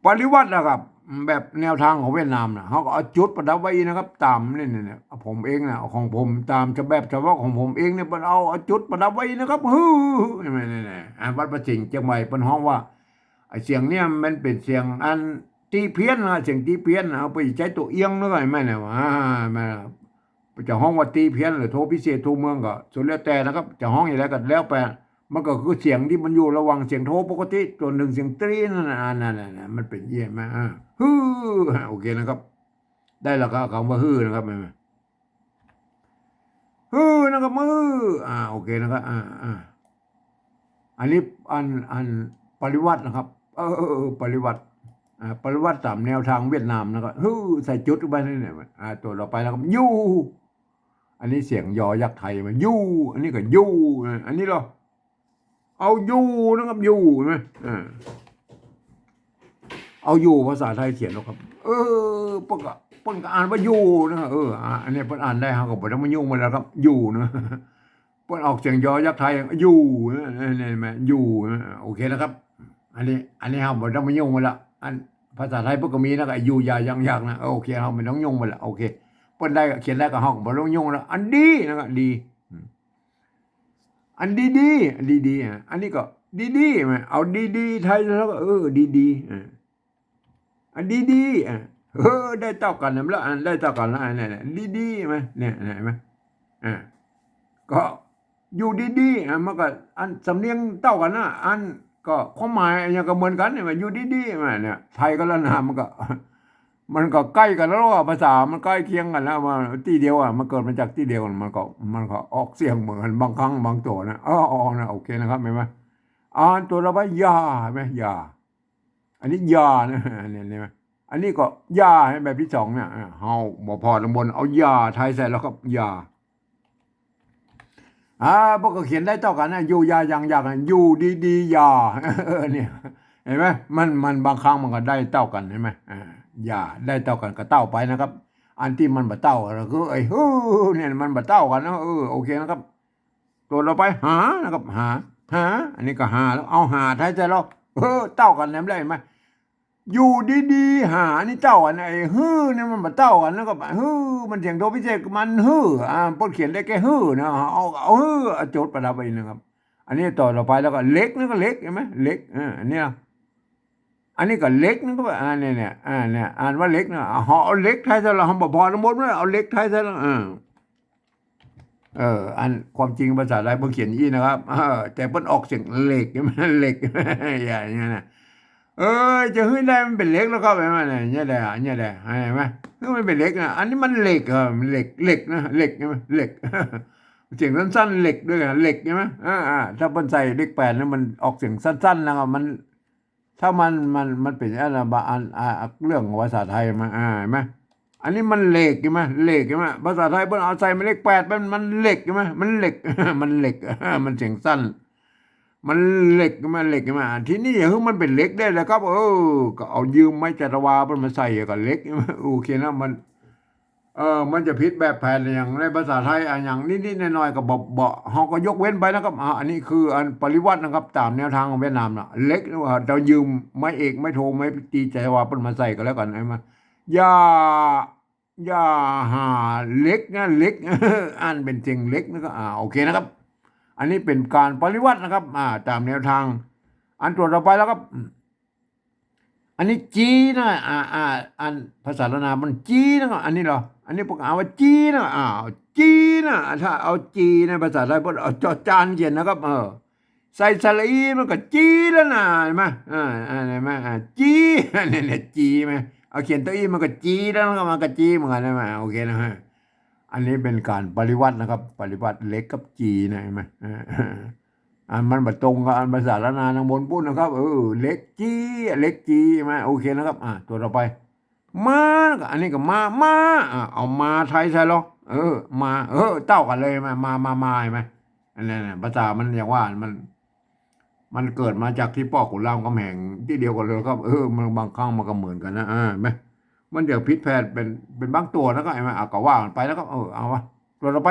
ปริวรรตนะครับ แบบแนวตางของเวียดนามน่ะ เฮาก็เอาจุดประดับไว้นะครับ ต๋ามนี่ นี่ นี่ ผมเองน่ะ ของผมต๋ามฉบับเฉพาะของผมเองเนี่ย เปิ้นเอา เอาจุดประดับไว้นะครับ หื้อ นี่ นี่ นี่ อ่า วัดพระสิงห์เจียงใหม่ เปิ้นฮ้องว่า ไอ้เสียงเนี่ยมันเป๋นเสียงอันตี้เพี้ยนนะ เสียงตี้เพี้ยนนะ เอาไปใจ๊ตั๋วเอี้ยงนึกว่าแม่นเนี่ย อ่า แม่น จะฮ้องว่าตี้เพี้ยนหรือโทพิเศษทั่วเมืองก็สุดแล้วแต่นะครับ จะฮ้องอย่างไรก็แล้วไป มันก็คือเสียงตี้มันอยู่ระหว่างเสียงโทปกติ ตั๋วหนึ่งเสียงตี้นั่นน่ะ อ่า นั่นน่ะ มันเป๋นเอี้ยมา อ่า หื้อ โอเคนะครับ ได้แล้วครับ กำว่าหื้อนะครับ หื้อนะครับ หื้อ อ่า โอเคนะครับ อ่า อ่า อันนี้อัน อันปริวรรตนะครับ เออ เออ เออ ปริวรรต อ่า ปริวรรตต๋ามแนวตางเวียดนามนะครับ หื้อ ใส่จุดไว้นี่เนี่ย อ่า ตั๋วต่อไปนะครับ อยู่ อันนี้เสียงยอยักษ์ไทย มันอยู่ อันนี้ก็อยู่ อ่า อันนี้เหรอ เอาอยู่นะครับ อยู่ หันก่อ อ่า เอาอยู่ภาษาไทยเขียนแล้วครับ เออ เปิ้นก็ เปิ้นก็อ่านว่าอยู่นะครับ เออ อ่า อันนี้เปิ้นอ่านได้ เฮาก็บ่ต้องมายุ่งมันแล้วครับ อยู่นะ เปิ้นออกเสียงยอยักษ์ไทย อยู่นะ นี่ นี่ นี่ อยู่นะ โอเคนะครับ อันนี้ อันนี้เฮาบ่ต้องมายุ่งมันละ อันภาษาไทยเปิ้นก็มีนะ ก็อยู่อย่ายังอยากนะ โอเค เฮาบ่ต้องยุ่งมันละ โอเค เปิ้นได้ก็เขียนได้ก็ เฮาก็บ่ต้องยุ่งละ อันดีนะครับ ดี อืม อันดีๆ อันดีๆ อ่ะ อันนี้ก็ ดีๆ ไหม เอาดีๆ ไทยแล้วก็ เออ ดีๆ อ่ะ อันดีๆ อ่ะ เออ ได้เต้ากั๋นแล้ว อันได้เต้ากั๋นแล้ว อันนี้แหละ ดีๆ ไหม เนี่ย เห็นไหม อ่ะ ก็อยู่ดีๆ อ่ะ มันก็ อันสำเนียงเต้ากั๋นนะ อันก็ความหมายอะหยังก็เหมือนกั๋นเนี่ย ว่าอยู่ดีๆ มาเนี่ย ไทยกับล้านนามันก็ มันก็ใก้กั๋นแล้วอะ ภาษามันใก้เคียงกั๋นแล้ว ว่าตี้เดียวอะ มันเกิดมาจากตี้เดียวกั๋น มันก็ มันก็ออกเสียงเหมือนกั๋นบางครั้งบางตั๋วนะ อ๋อ อ๋อ นะ โอเคนะครับ เห็นไหม อ่านตั๋วต่อไป อย่า เห็นไหม อย่า อันนี้อย่านะ อันนี้ เห็นไหม อันนี้ก็อย่า ให้แบบตี้สองเนี่ย อ่า เฮาบ่ผ่อตังบน เอาอย่าไทยใส่แล้วครับ อย่า อ่า พวกก็เขียนได้เต้ากั๋นนะ อยู่อย่ายังอยากนะ อยู่ดีๆ อย่า เออ เนี่ย เห็นไหม มัน มันบางครั้งมันก็ได้เต้ากั๋น เห็นไหม อ่า อย่า ได้เต้ากั๋นก็เต้าไปนะครับ อันตี้มันบ่เต้าก็คือไอ้หื้อเนี่ย มันบ่เต้ากั๋นนะ เออ โอเคนะครับ ตั๋วต่อไป หา นะครับ หา หา อันนี้ก็หาแล้ว เอาหาไทยใส่แล้ว เออ เต้ากั๋นแหมเลย เห็นไหม อยู่ดีๆ หา นี่เต้ากั๋น ไอ้หื้อนี่มันบ่เต้ากั๋น แล้วก็หื้อ มันเสียงโทพิเศษ มันหื้อ อ่า เปิ้นเขียนได้แค่หื้อนะ เอา เอาหื้อ เอาโจทย์ประดับไปนะครับ อันนี้ตั๋วต่อไปแล้วก็เหล็ก นี่ก็เหล็ก เห็นไหม เหล็ก เออ อันเนี้ย อันนี้ก็เหล็ก นี่ก็ อ่า เนี่ย เนี่ย อ่า เนี่ย อ่านว่าเหล็กนะ เอา เอาเหล็กไทยใส่แล้ว เฮาบ่ผ่อตังบนเลย เอาเหล็กไทยใส่แล้ว เออ เออ อันความจริงภาษาไทยเปิ้นเขียนอี้นะครับ เออ แต่เปิ้นออกเสียงเหล็ก เหล็ก อย่างเงี้ยนะ เออ จะหื้อได้มันเป๋นเหล็กแล้วก็แบบนั้นน่ะ เนี่ยแหละ เนี่ยแหละ เห็นไหม หื้อมันเป๋นเหล็กนะ อันนี้มันเหล็ก เออ มันเหล็ก เหล็กนะ เหล็ก ใช่ไหม เหล็ก เสียงสั้นๆ เหล็กด้วยนะ เหล็ก ใช่ไหม อ่า อ่า ถ้าเปิ้นใส่เลขแปดเนี่ย มันออกเสียงสั้นๆ นะครับ มัน ถ้ามัน มัน มันเป๋นอันน่ะ บางอัน อ่า เรื่องของภาษาไทยมา อ่า เห็นไหม อันนี้มันเหล็ก ใช่ไหม เหล็ก ใช่ไหม ภาษาไทยเปิ้นเอาใส่หมายเลขแปด มัน มันเหล็ก ใช่ไหม มันเหล็ก มันเหล็ก มันเสียงสั้น มันเหล็ก ใช่ไหม เหล็ก ใช่ไหม ทีนี้หื้อมันเป๋นเหล็กได้แล้วครับ เออ ก็เอายืมไม้จัตวาเปิ้นมาใส่ก็เหล็ก ใช่ไหม โอเคนะ มัน เออ มันจะผิดแบบแผนอย่างในภาษาไทย อ่ะ อย่างนิดๆ หน่อยๆ ก็บ่ บ่ เฮาก็ยกเว้นไปนะครับ อ่า อันนี้คืออันปริวรรตนะครับ ต๋ามแนวทางของเวียดนามนะ เหล็ก หรือว่าเฮายืมไม้เอก ไม้โท ไม้ตรี จัตวาเปิ้นมาใส่ก็แล้วกั๋น เห็นไหม อย่า อย่าหาเหล็กนะ เหล็ก อ่านเป๋นเสียงเหล็ก แล้วก็ อ่า โอเคนะครับ อันนี้เป๋นก๋านปริวรรตนะครับ อ่า ต๋ามแนวทาง อันตั๋วต่อไปแล้วครับ อันนี้จีนะ อ่า อ่า อันภาษาล้านนามันจีนะ อันนี้เหรอ อันนี้พวกอ่านว่าจีนะ อ่า จีนะ ถ้าเอาจีในภาษาไทยเปิ้นเอาจอจานเขียนนะครับ เออ ใส่สระอีมันก็จีแล้วนะ เห็นไหม อ่า อ่า เห็นไหม อ่า จี เนี่ย เนี่ย จีไหม เอาเขียนตัวอีมันก็จีแล้วนะครับ มันก็จีเหมือนกั๋น ใช่ไหม โอเคนะฮะ อันนี้เป๋นก๋านปริวรรตนะครับ ปริวรรตเหล็กกับจีนะ เห็นไหม อ่า อันมันบ่ตรงกับอันภาษาล้านนาตางบนปู๊นนะครับ เออ เหล็กจี เหล็กจี ใช่ไหม โอเคนะครับ อ่า ตั๋วต่อไป มา ก็อันนี้ก็มา มา อ่า เอามาไทยใส่แล้ว เออ มา เออ เต้ากั๋นเลย มา มา มา มา เห็นไหม อันนั้นน่ะ ภาษามันอย่างว่ามัน มันเกิดมาจากตี้ป้อขุนรามคำแหงตี้เดียวกั๋นเลยครับ เออ มันบางครั้งมันก็เหมือนกั๋นนะ อ่า เห็นไหม มันจะผิดแผนเป๋น เป๋นบางตั๋วนะ ก็ เห็นไหม อ่ะ ก็ว่ากั๋นไปนะครับ เออ เอาวะ ตั๋วต่อไป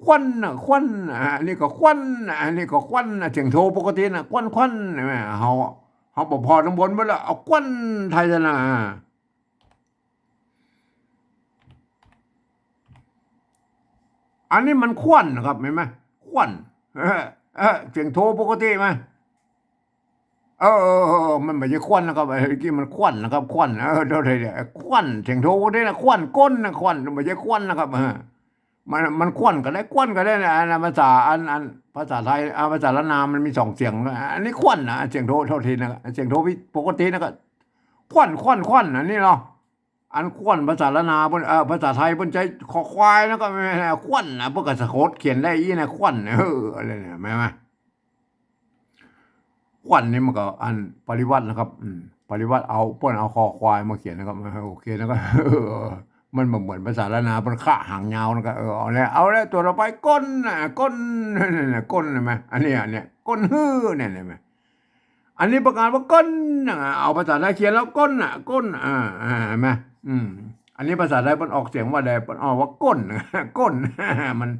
ควันน่ะ ควันน่ะ อันนี้ก็ควันน่ะ อันนี้ก็ควันน่ะ เสียงโทปกติน่ะ ควัน ควัน เห็นไหม เฮา เฮาบ่ผ่อตังบนไปแล้ว เอาควันไทยซะนะ อ่า อันนี้มันควันนะครับ เห็นไหม ควัน เออ เออ เสียงโทปกติไหม เออ เออ เออ เออ มันบ่ใจ้ควันนะครับ เออ เมื่อกี้มันควันนะครับ ควัน เออ โทษทีเนี่ย ควัน เสียงโทปกตินะ ควัน ก้นนะ ควัน บ่ใจ้ควันนะครับ เออ มัน มันควันก็ได้ ควันก็ได้นะ อันนั้นภาษา อัน อันภาษาไทย อ่า ภาษาล้านนามันมีสองเสียงนะ อันนี้ควันนะ เสียงโท โทษทีนะ เสียงโทปกตินะ ก็ควัน ควัน ควัน อันนี้เนาะ อันควันภาษาล้านนาเปิ้น เอ่อ ภาษาไทยเปิ้นใจ๊คอควายนะ ก็แม่นควันนะ เปิ้นก็สะกดเขียนได้อี้นะ ควัน เออ อะไรเนี่ย แม่นบ่ ควันนี่มันก็อันปริวรรตนะครับ อืม ปริวรรตเอา เปิ้นเอาคอควายมาเขียนนะครับ เออ โอเคนะครับ เออ มันบ่เหมือนภาษาล้านนา เปิ้นคะหางยาวนะครับ เออ เอาแล้ว เอาแล้ว ตั๋วต่อไป ก้นน่ะ ก้น นั่นน่ะ ก้นเห็นไหม อันเนี้ย อันเนี้ย ก้นหื้อเนี่ย เห็นไหม อันนี้เปิ้นอ่านว่าก้นน่ะ เอาภาษาไทยเขียนแล้วก้นน่ะ ก้น อ่า อ่า เห็นไหม อืม อันนี้ภาษาไทยเปิ้นออกเสียงว่าใด เปิ้นออกว่าก้น ก้น มัน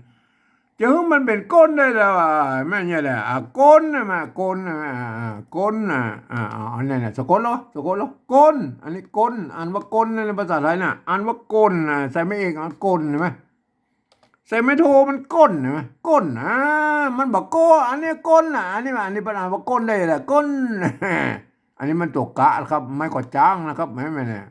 จะหื้อมันเป๋นก้นได้แล้วอ่ะ แม่นเนี่ยแหละ อ่ะ ก้นน่ะ มา ก้นน่ะ อ่า อ่า ก้นน่ะ อ่า อ่า อันนี้เนี่ย สะกดแล้ว สะกดแล้ว ก้น อันนี้ก้น อ่านว่าก้นนะ ในภาษาไทยน่ะ อ่านว่าก้นน่ะ ใส่หมายเอก อ่ะ ก้น เห็นไหม ใส่ไม้โทมันก้น ใช่ไหม ก้น อ่า มันบ่โก้ อันนี้ก้นน่ะ อันนี้ อันนี้เปิ้นอ่านว่าก้นได้แหละ ก้น อันนี้มันตั๋วกะครับ ไม้กวาดจ๊างนะครับ แหม แหม เนี่ย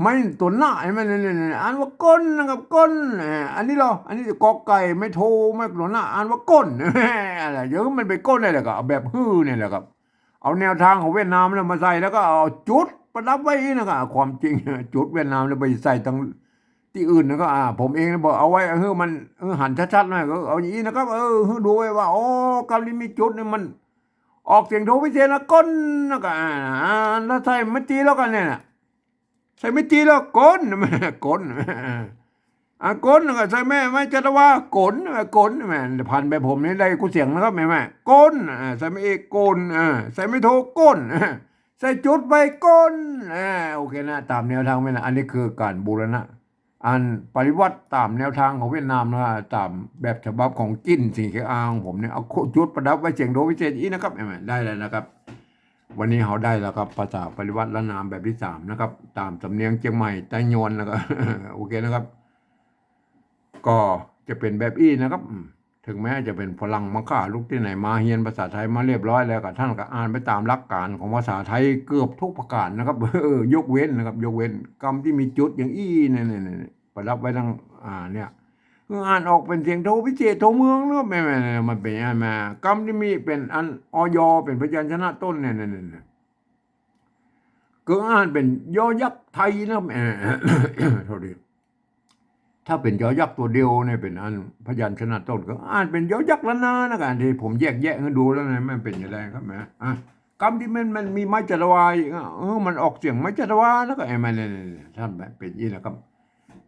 ไม้ตั๋วหน้า ใช่ไหม เนี่ย เนี่ย เนี่ย อ่านว่าก้นนะครับ ก้น อ่า อันนี้เหรอ อันนี้กอไก่ ไม้โท ไม้ตั๋วหน้า อ่านว่าก้น อะไร เดี๋ยวมันไปก้นได้แหละ ก็เอาแบบหื้อเนี่ยแหละครับ เอาแนวทางของเวียดนามเนี่ยมาใส่ แล้วก็เอาจุดประดับไว้อีกนะครับ ความจริง จุดเวียดนามเนี่ยไปใส่ตังตี้อื่นนะก็ อ่า ผมเองเนี่ยบอกเอาไว้หื้อมัน เออ หันชัดๆหน่อย ก็เอาอย่างนี้นะครับ เออ หื้อดูไว้ว่า โอ้ กำนี้มีจุดเนี่ยมันออกเสียงโทพิเศษนะ ก้น นะก็ อ่า อ่า ถ้าใส่ไม้ตีแล้วกันเนี่ยนะ ใส่ไม้ตีแล้ว ก้น ก้น อ่ะ ก้น ก็ใส่ไม้ ไม้จัตวา ก้น ก้น แหม พันแบบผมนี่ได้กู้เสียงนะครับ แหม แหม ก้น อ่ะ ใส่ไม้เอก ก้น อ่ะ ใส่ไม้โท ก้น อ่ะ ใส่จุดไป ก้น อ่ะ โอเคนะ ตามแนวทางเวียดนาม อันนี้คือก๋านบูรณะ อันปฏิวัติตามแนวทางของเวียดนามนะ ตามแบบฉบับของจิ้นสิ่งเคอางของผมเนี่ย เอาจุดประดับไว้เสียงโทพิเศษอีกนะครับ แหม ได้แล้วนะครับ วันนี้เฮาได้แล้วครับ ภาษาปฏิวัติล้านนาแบบตี้สามนะครับ ตามสำเนียงเจียงใหม่ไตยวนนะครับ โอเคนะครับ ก็จะเป๋นแบบอี้นะครับ อืม เถิงแม้จะเป๋นฝรั่งมาข้าลุกตี้ไหนมา เฮียนภาษาไทยมาเรียบร้อยแล้ว ก็ต้านก็อ่านไปตามหลักก๋านของภาษาไทยเกือบกู้ประก๋านนะครับ เออ ยกเว้นนะครับ ยกเว้นกำตี้มีจุดอย่างอี้เนี่ย เนี่ย เนี่ย ประดับไว้ตัง อ่า เนี่ย คืออ่านออกเป๋นเสียงโทพิเศษโทเมืองนะครับ แหม แหม แหม มันเป๋นอันมากำตี้มีเป๋นอัน อ ยอ เป๋นพยัญชนะต้นเนี่ย เนี่ย เนี่ย เนี่ย คืออ่านเป๋นยอยักษ์ไทยนะครับ แหม โทษที ถ้าเป๋นยอยักษ์ตั๋วเดียวเนี่ย เป๋นอันพยัญชนะต้น ก็อ่านเป๋นยอยักษ์ล้านนานะครับ ตี้ผมแยกแยะหื้อดูแล้วนะ มันเป๋นอย่างไรครับ แหม อ่ะ กำตี้มัน มันมีไม้จัตวาอีกอ่ะ เออ มันออกเสียงไม้จัตวา แล้วก็ไอ้มันเนี่ย เนี่ย เนี่ย ต้านเป๋นอี้นะครับ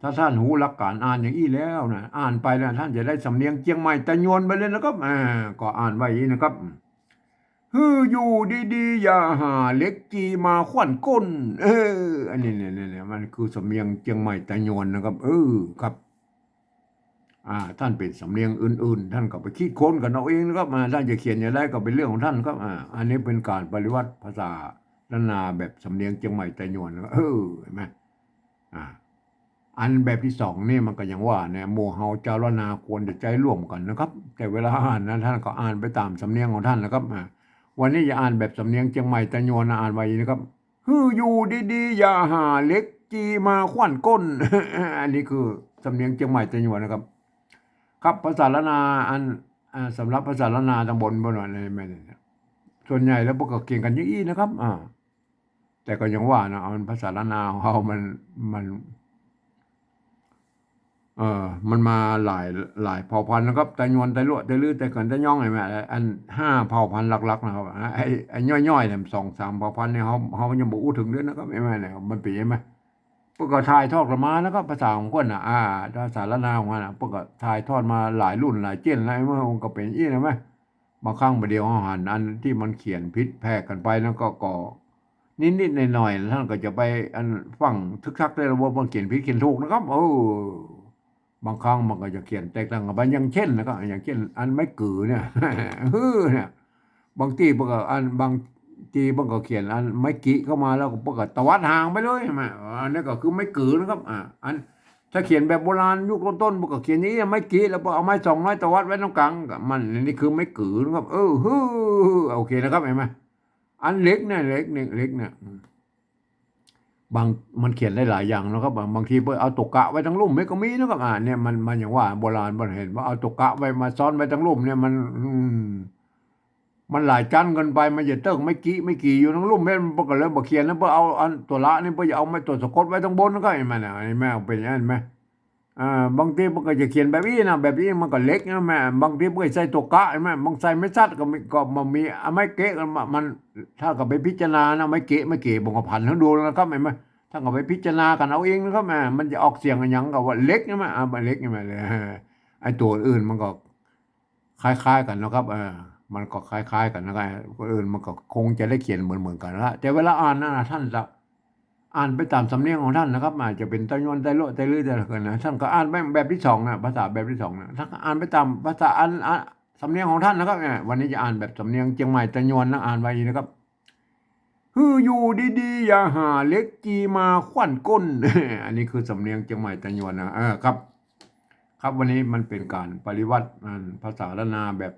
ถ้าต้านฮู้หลักก๋านอ่านอย่างอี้แล้วนะ อ่านไปนะ ต้านจะได้สำเนียงเจียงใหม่ไตยวนไปเลยนะครับ อ่า ก็อ่านไว้อี้นะครับ หื้ออยู่ดีๆ อย่าหาเหล็กจีมาขว้านก้น เออ อันนี้เนี่ย เนี่ย เนี่ย มันคือสำเนียงเจียงใหม่ไตยวนนะครับ เออ ครับ อ่า ต้านเป๋นสำเนียงอื่นๆ ต้านก็ไปคิดค้นกั๋นเอาเองนะครับ อ่า ต้านจะเขียนอย่างไรก็เป๋นเรื่องของต้านครับ อ่า อันนี้เป๋นก๋านปฏิวัติภาษาล้านนาแบบสำเนียงเจียงใหม่ไตยวนนะครับ เออ เห็นไหม อ่า อันแบบตี้สองนี่มันก็อย่างว่าเนี่ย หมู่เฮาจาวล้านนาควรจะใจ๊ร่วมกั๋นนะครับ แต่เวลาอ่านนะ ต้านก็อ่านไปตามสำเนียงของต้านนะครับ อ่า วันนี้จะอ่านแบบสำเนียงเจียงใหม่ไตยวนนะ อ่านไว้นะครับ หื้ออยู่ดีๆ อย่าหาเหล็กจีมาขว้านก้น อันนี้คือสำเนียงเจียงใหม่ไตยวนนะครับ ครับ ภาษาล้านนาอัน อ่า สำหรับภาษาล้านนาตำบลบ่หน่อยในแม่นเนี่ย ส่วนใหญ่แล้วเปิ้นก็เขียนกั๋นอย่างอี้นะครับ อ่า แต่ก็อย่างว่านะ อันภาษาล้านนาของเฮามัน มัน เอ่อ มันมาหลาย หลายเผ่าพันธุ์นะครับ ไตยวน ไตลัว ไตลื้อ ไตเขิน ไตย้อง เห็นไหม อันห้าเผ่าพันธุ์หลักๆ นะครับ ไอ้ ไอ้ย่อยๆ เนี่ย สองสามเผ่าพันธุ์เนี่ย เฮา เฮายังบ่อู้เถิงเลยนะครับ เห็นไหมเนี่ย มันเป๋น เห็นไหม เปิ้นก็ถ่ายทอดกั๋นมานะครับ ภาษาของเปิ้นน่ะ อ่า ภาษาล้านนาของเฮาน่ะ เปิ้นก็ถ่ายทอดมาหลายรุ่นหลายเจนแล้ว เมื่อมันก็เป๋นอี้นะแม่ บางครั้งบ่าเดี่ยวเฮาหันอันตี้มันเขียนผิดแผกกั๋นไปนั้นก็ ก็นิดๆ หน่อยๆ ต้านก็จะไปอันฟั่งทึกทักได้ว่ามันเขียนผิดเขียนถูกนะครับ เออ บางครั้งมันก็จะเขียนแตกต่างกั๋นไป อย่างเช่นนะครับ อย่างเช่น อันไม้กือเนี่ย ฮื้อเนี่ย บางตี้เปิ้นก็อัน บางตี้เปิ้นก็เขียนอันไม้กิเข้ามาแล้วก็เปิ้นก็ตวัดห่างไปเลย เห็นไหม อันนี้ก็คือไม้กืนะครับ อ่า อัน ถ้าเขียนแบบโบราณยุคต้นๆ เปิ้นก็เขียนอย่างนี้ ไม้กิ แล้วเปิ้นเอาไม้สองไม้ตวัดไว้ตรงก๋าง ก็มัน อันนี้คือไม้กืนะครับ เออ ฮื้อ โอเคนะครับ เห็นไหม อันเหล็กเนี่ย เหล็กเนี่ย เหล็กเนี่ย อืม บาง มันเขียนได้หลายอย่างนะครับ บาง บางทีเปิ้นเอาตั๋วกะไว้ตังลุ่ม มันก็มีนะครับ อ่า เนี่ย มัน มันอย่างว่าโบราณเปิ้นเห็นว่าเอาตั๋วกะไว้มาซ้อนไว้ตังลุ่มเนี่ย มัน อืม มันหลายจั๊นเกินไป มันจะเติ๊กไม้กิ ไม้กี่อยู่ตังลุ่ม แม่นเปิ้นก็เลยบ่เขียนนะ เปิ้นเอาอันตั๋วละนี่ เปิ้นจะเอาไม้ตั๋วสะกดไว้ตังบน ก็เห็นไหมนะ เห็นไหม เป๋นอย่างนั้นไหม อ่า บางตี้เปิ้นก็จะเขียนแบบอี้นะ แบบอี้มันก็เหล็กนะแม่ บางตี้เปิ้นก็ใส่ตั๋วกะ เห็นไหม บางใส่ไม้สัดก็มี ก็บ่มี อ่ะ ไม้เกะก็มา มัน ถ้าก็ไปพิจารณานะ ไม้เกะ ไม้เกะ ผมก็ผันหื้อดูแล้วนะครับ เห็นไหม ถ้าก็ไปพิจารณากั๋นเอาเองนะครับ แม่ มันจะออกเสียงอะหยังก็ว่าเหล็ก เห็นไหม อ่า เหล็ก เห็นไหม ไอ้ตั๋วอื่นมันก็ คล้ายๆ กั๋นนะครับ เออ มันก็คล้ายๆ กั๋นนะครับ คนอื่นมันก็คงจะได้เขียนเหมือนๆ กั๋นละ แต่เวลาอ่านนะ ต้านจะอ่านไปตามสำเนียงของต้านนะครับ อาจจะเป๋นไตยวน ไตลัว ไตลื้อ ไตเขินนะ ต้านก็อ่านไปแบบตี้สองนะ ภาษาแบบตี้สองนะ ต้านก็อ่านไปตามภาษาอัน อัน สำเนียงของต้านนะครับ เนี่ย วันนี้จะอ่านแบบสำเนียงเจียงใหม่ไตยวนนะ อ่านไว้นะครับ หื้ออยู่ดีๆ อย่าหาเหล็กจีมาขว้านก้น อันนี้คือสำเนียงเจียงใหม่ไตยวนนะ เออ ครับ ครับ วันนี้มันเป๋นก๋านปริวัติ อ่า ภาษาล้านนาแบบ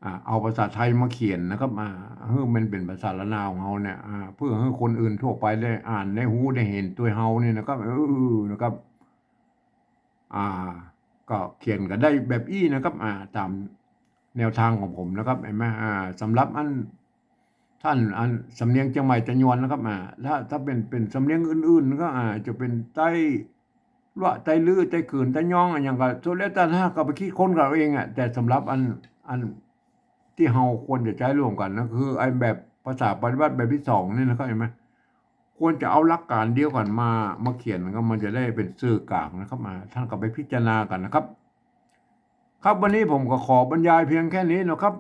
อ่า เอาภาษาไทยมาเขียนนะครับ อ่า หื้อมันเป๋นภาษาล้านนาของเฮาเนี่ย อ่า เปื้อหื้อคนอื่นทั่วไปได้อ่าน ได้ฮู้ ได้หันตวยเฮานี่นะครับ เออ นะครับ อ่า ก็เขียนกั๋นได้แบบอี้นะครับ อ่า ต๋ามแนวตางของผมนะครับ หันก่อ อ่า สำหรับอัน ต้านอันสำเนียงเจียงใหม่ตะยวนนะครับ อ่า ถ้า ถ้าเป๋น เป๋นสำเนียงอื่นๆ ก็ อ่า จะเป๋นใต้ลัวะ ใต้ลื้อ ใต้กื่น ใต้ย้อง อะหยังก็สุดแล้ว ต้านหากก็ไปคิดค้นกั๋นเอาเองอะ แต่สำหรับอัน อันตี้เฮาควรจะใจ๊ร่วมกั๋นนะ คือไอ้แบบภาษาปริวัติแบบตี้สองนี่นะครับ หันก่อ ควรจะเอาหลักก๋านเดียวกั๋นมา มาเขียน ก็มันจะได้เป๋นสื่อกลางนะครับ อ่า ต้านก็ไปพิจารณากั๋นนะครับ ครับ วันนี้ผมก็ขอบรรยายเพียงแค่นี้นะครับ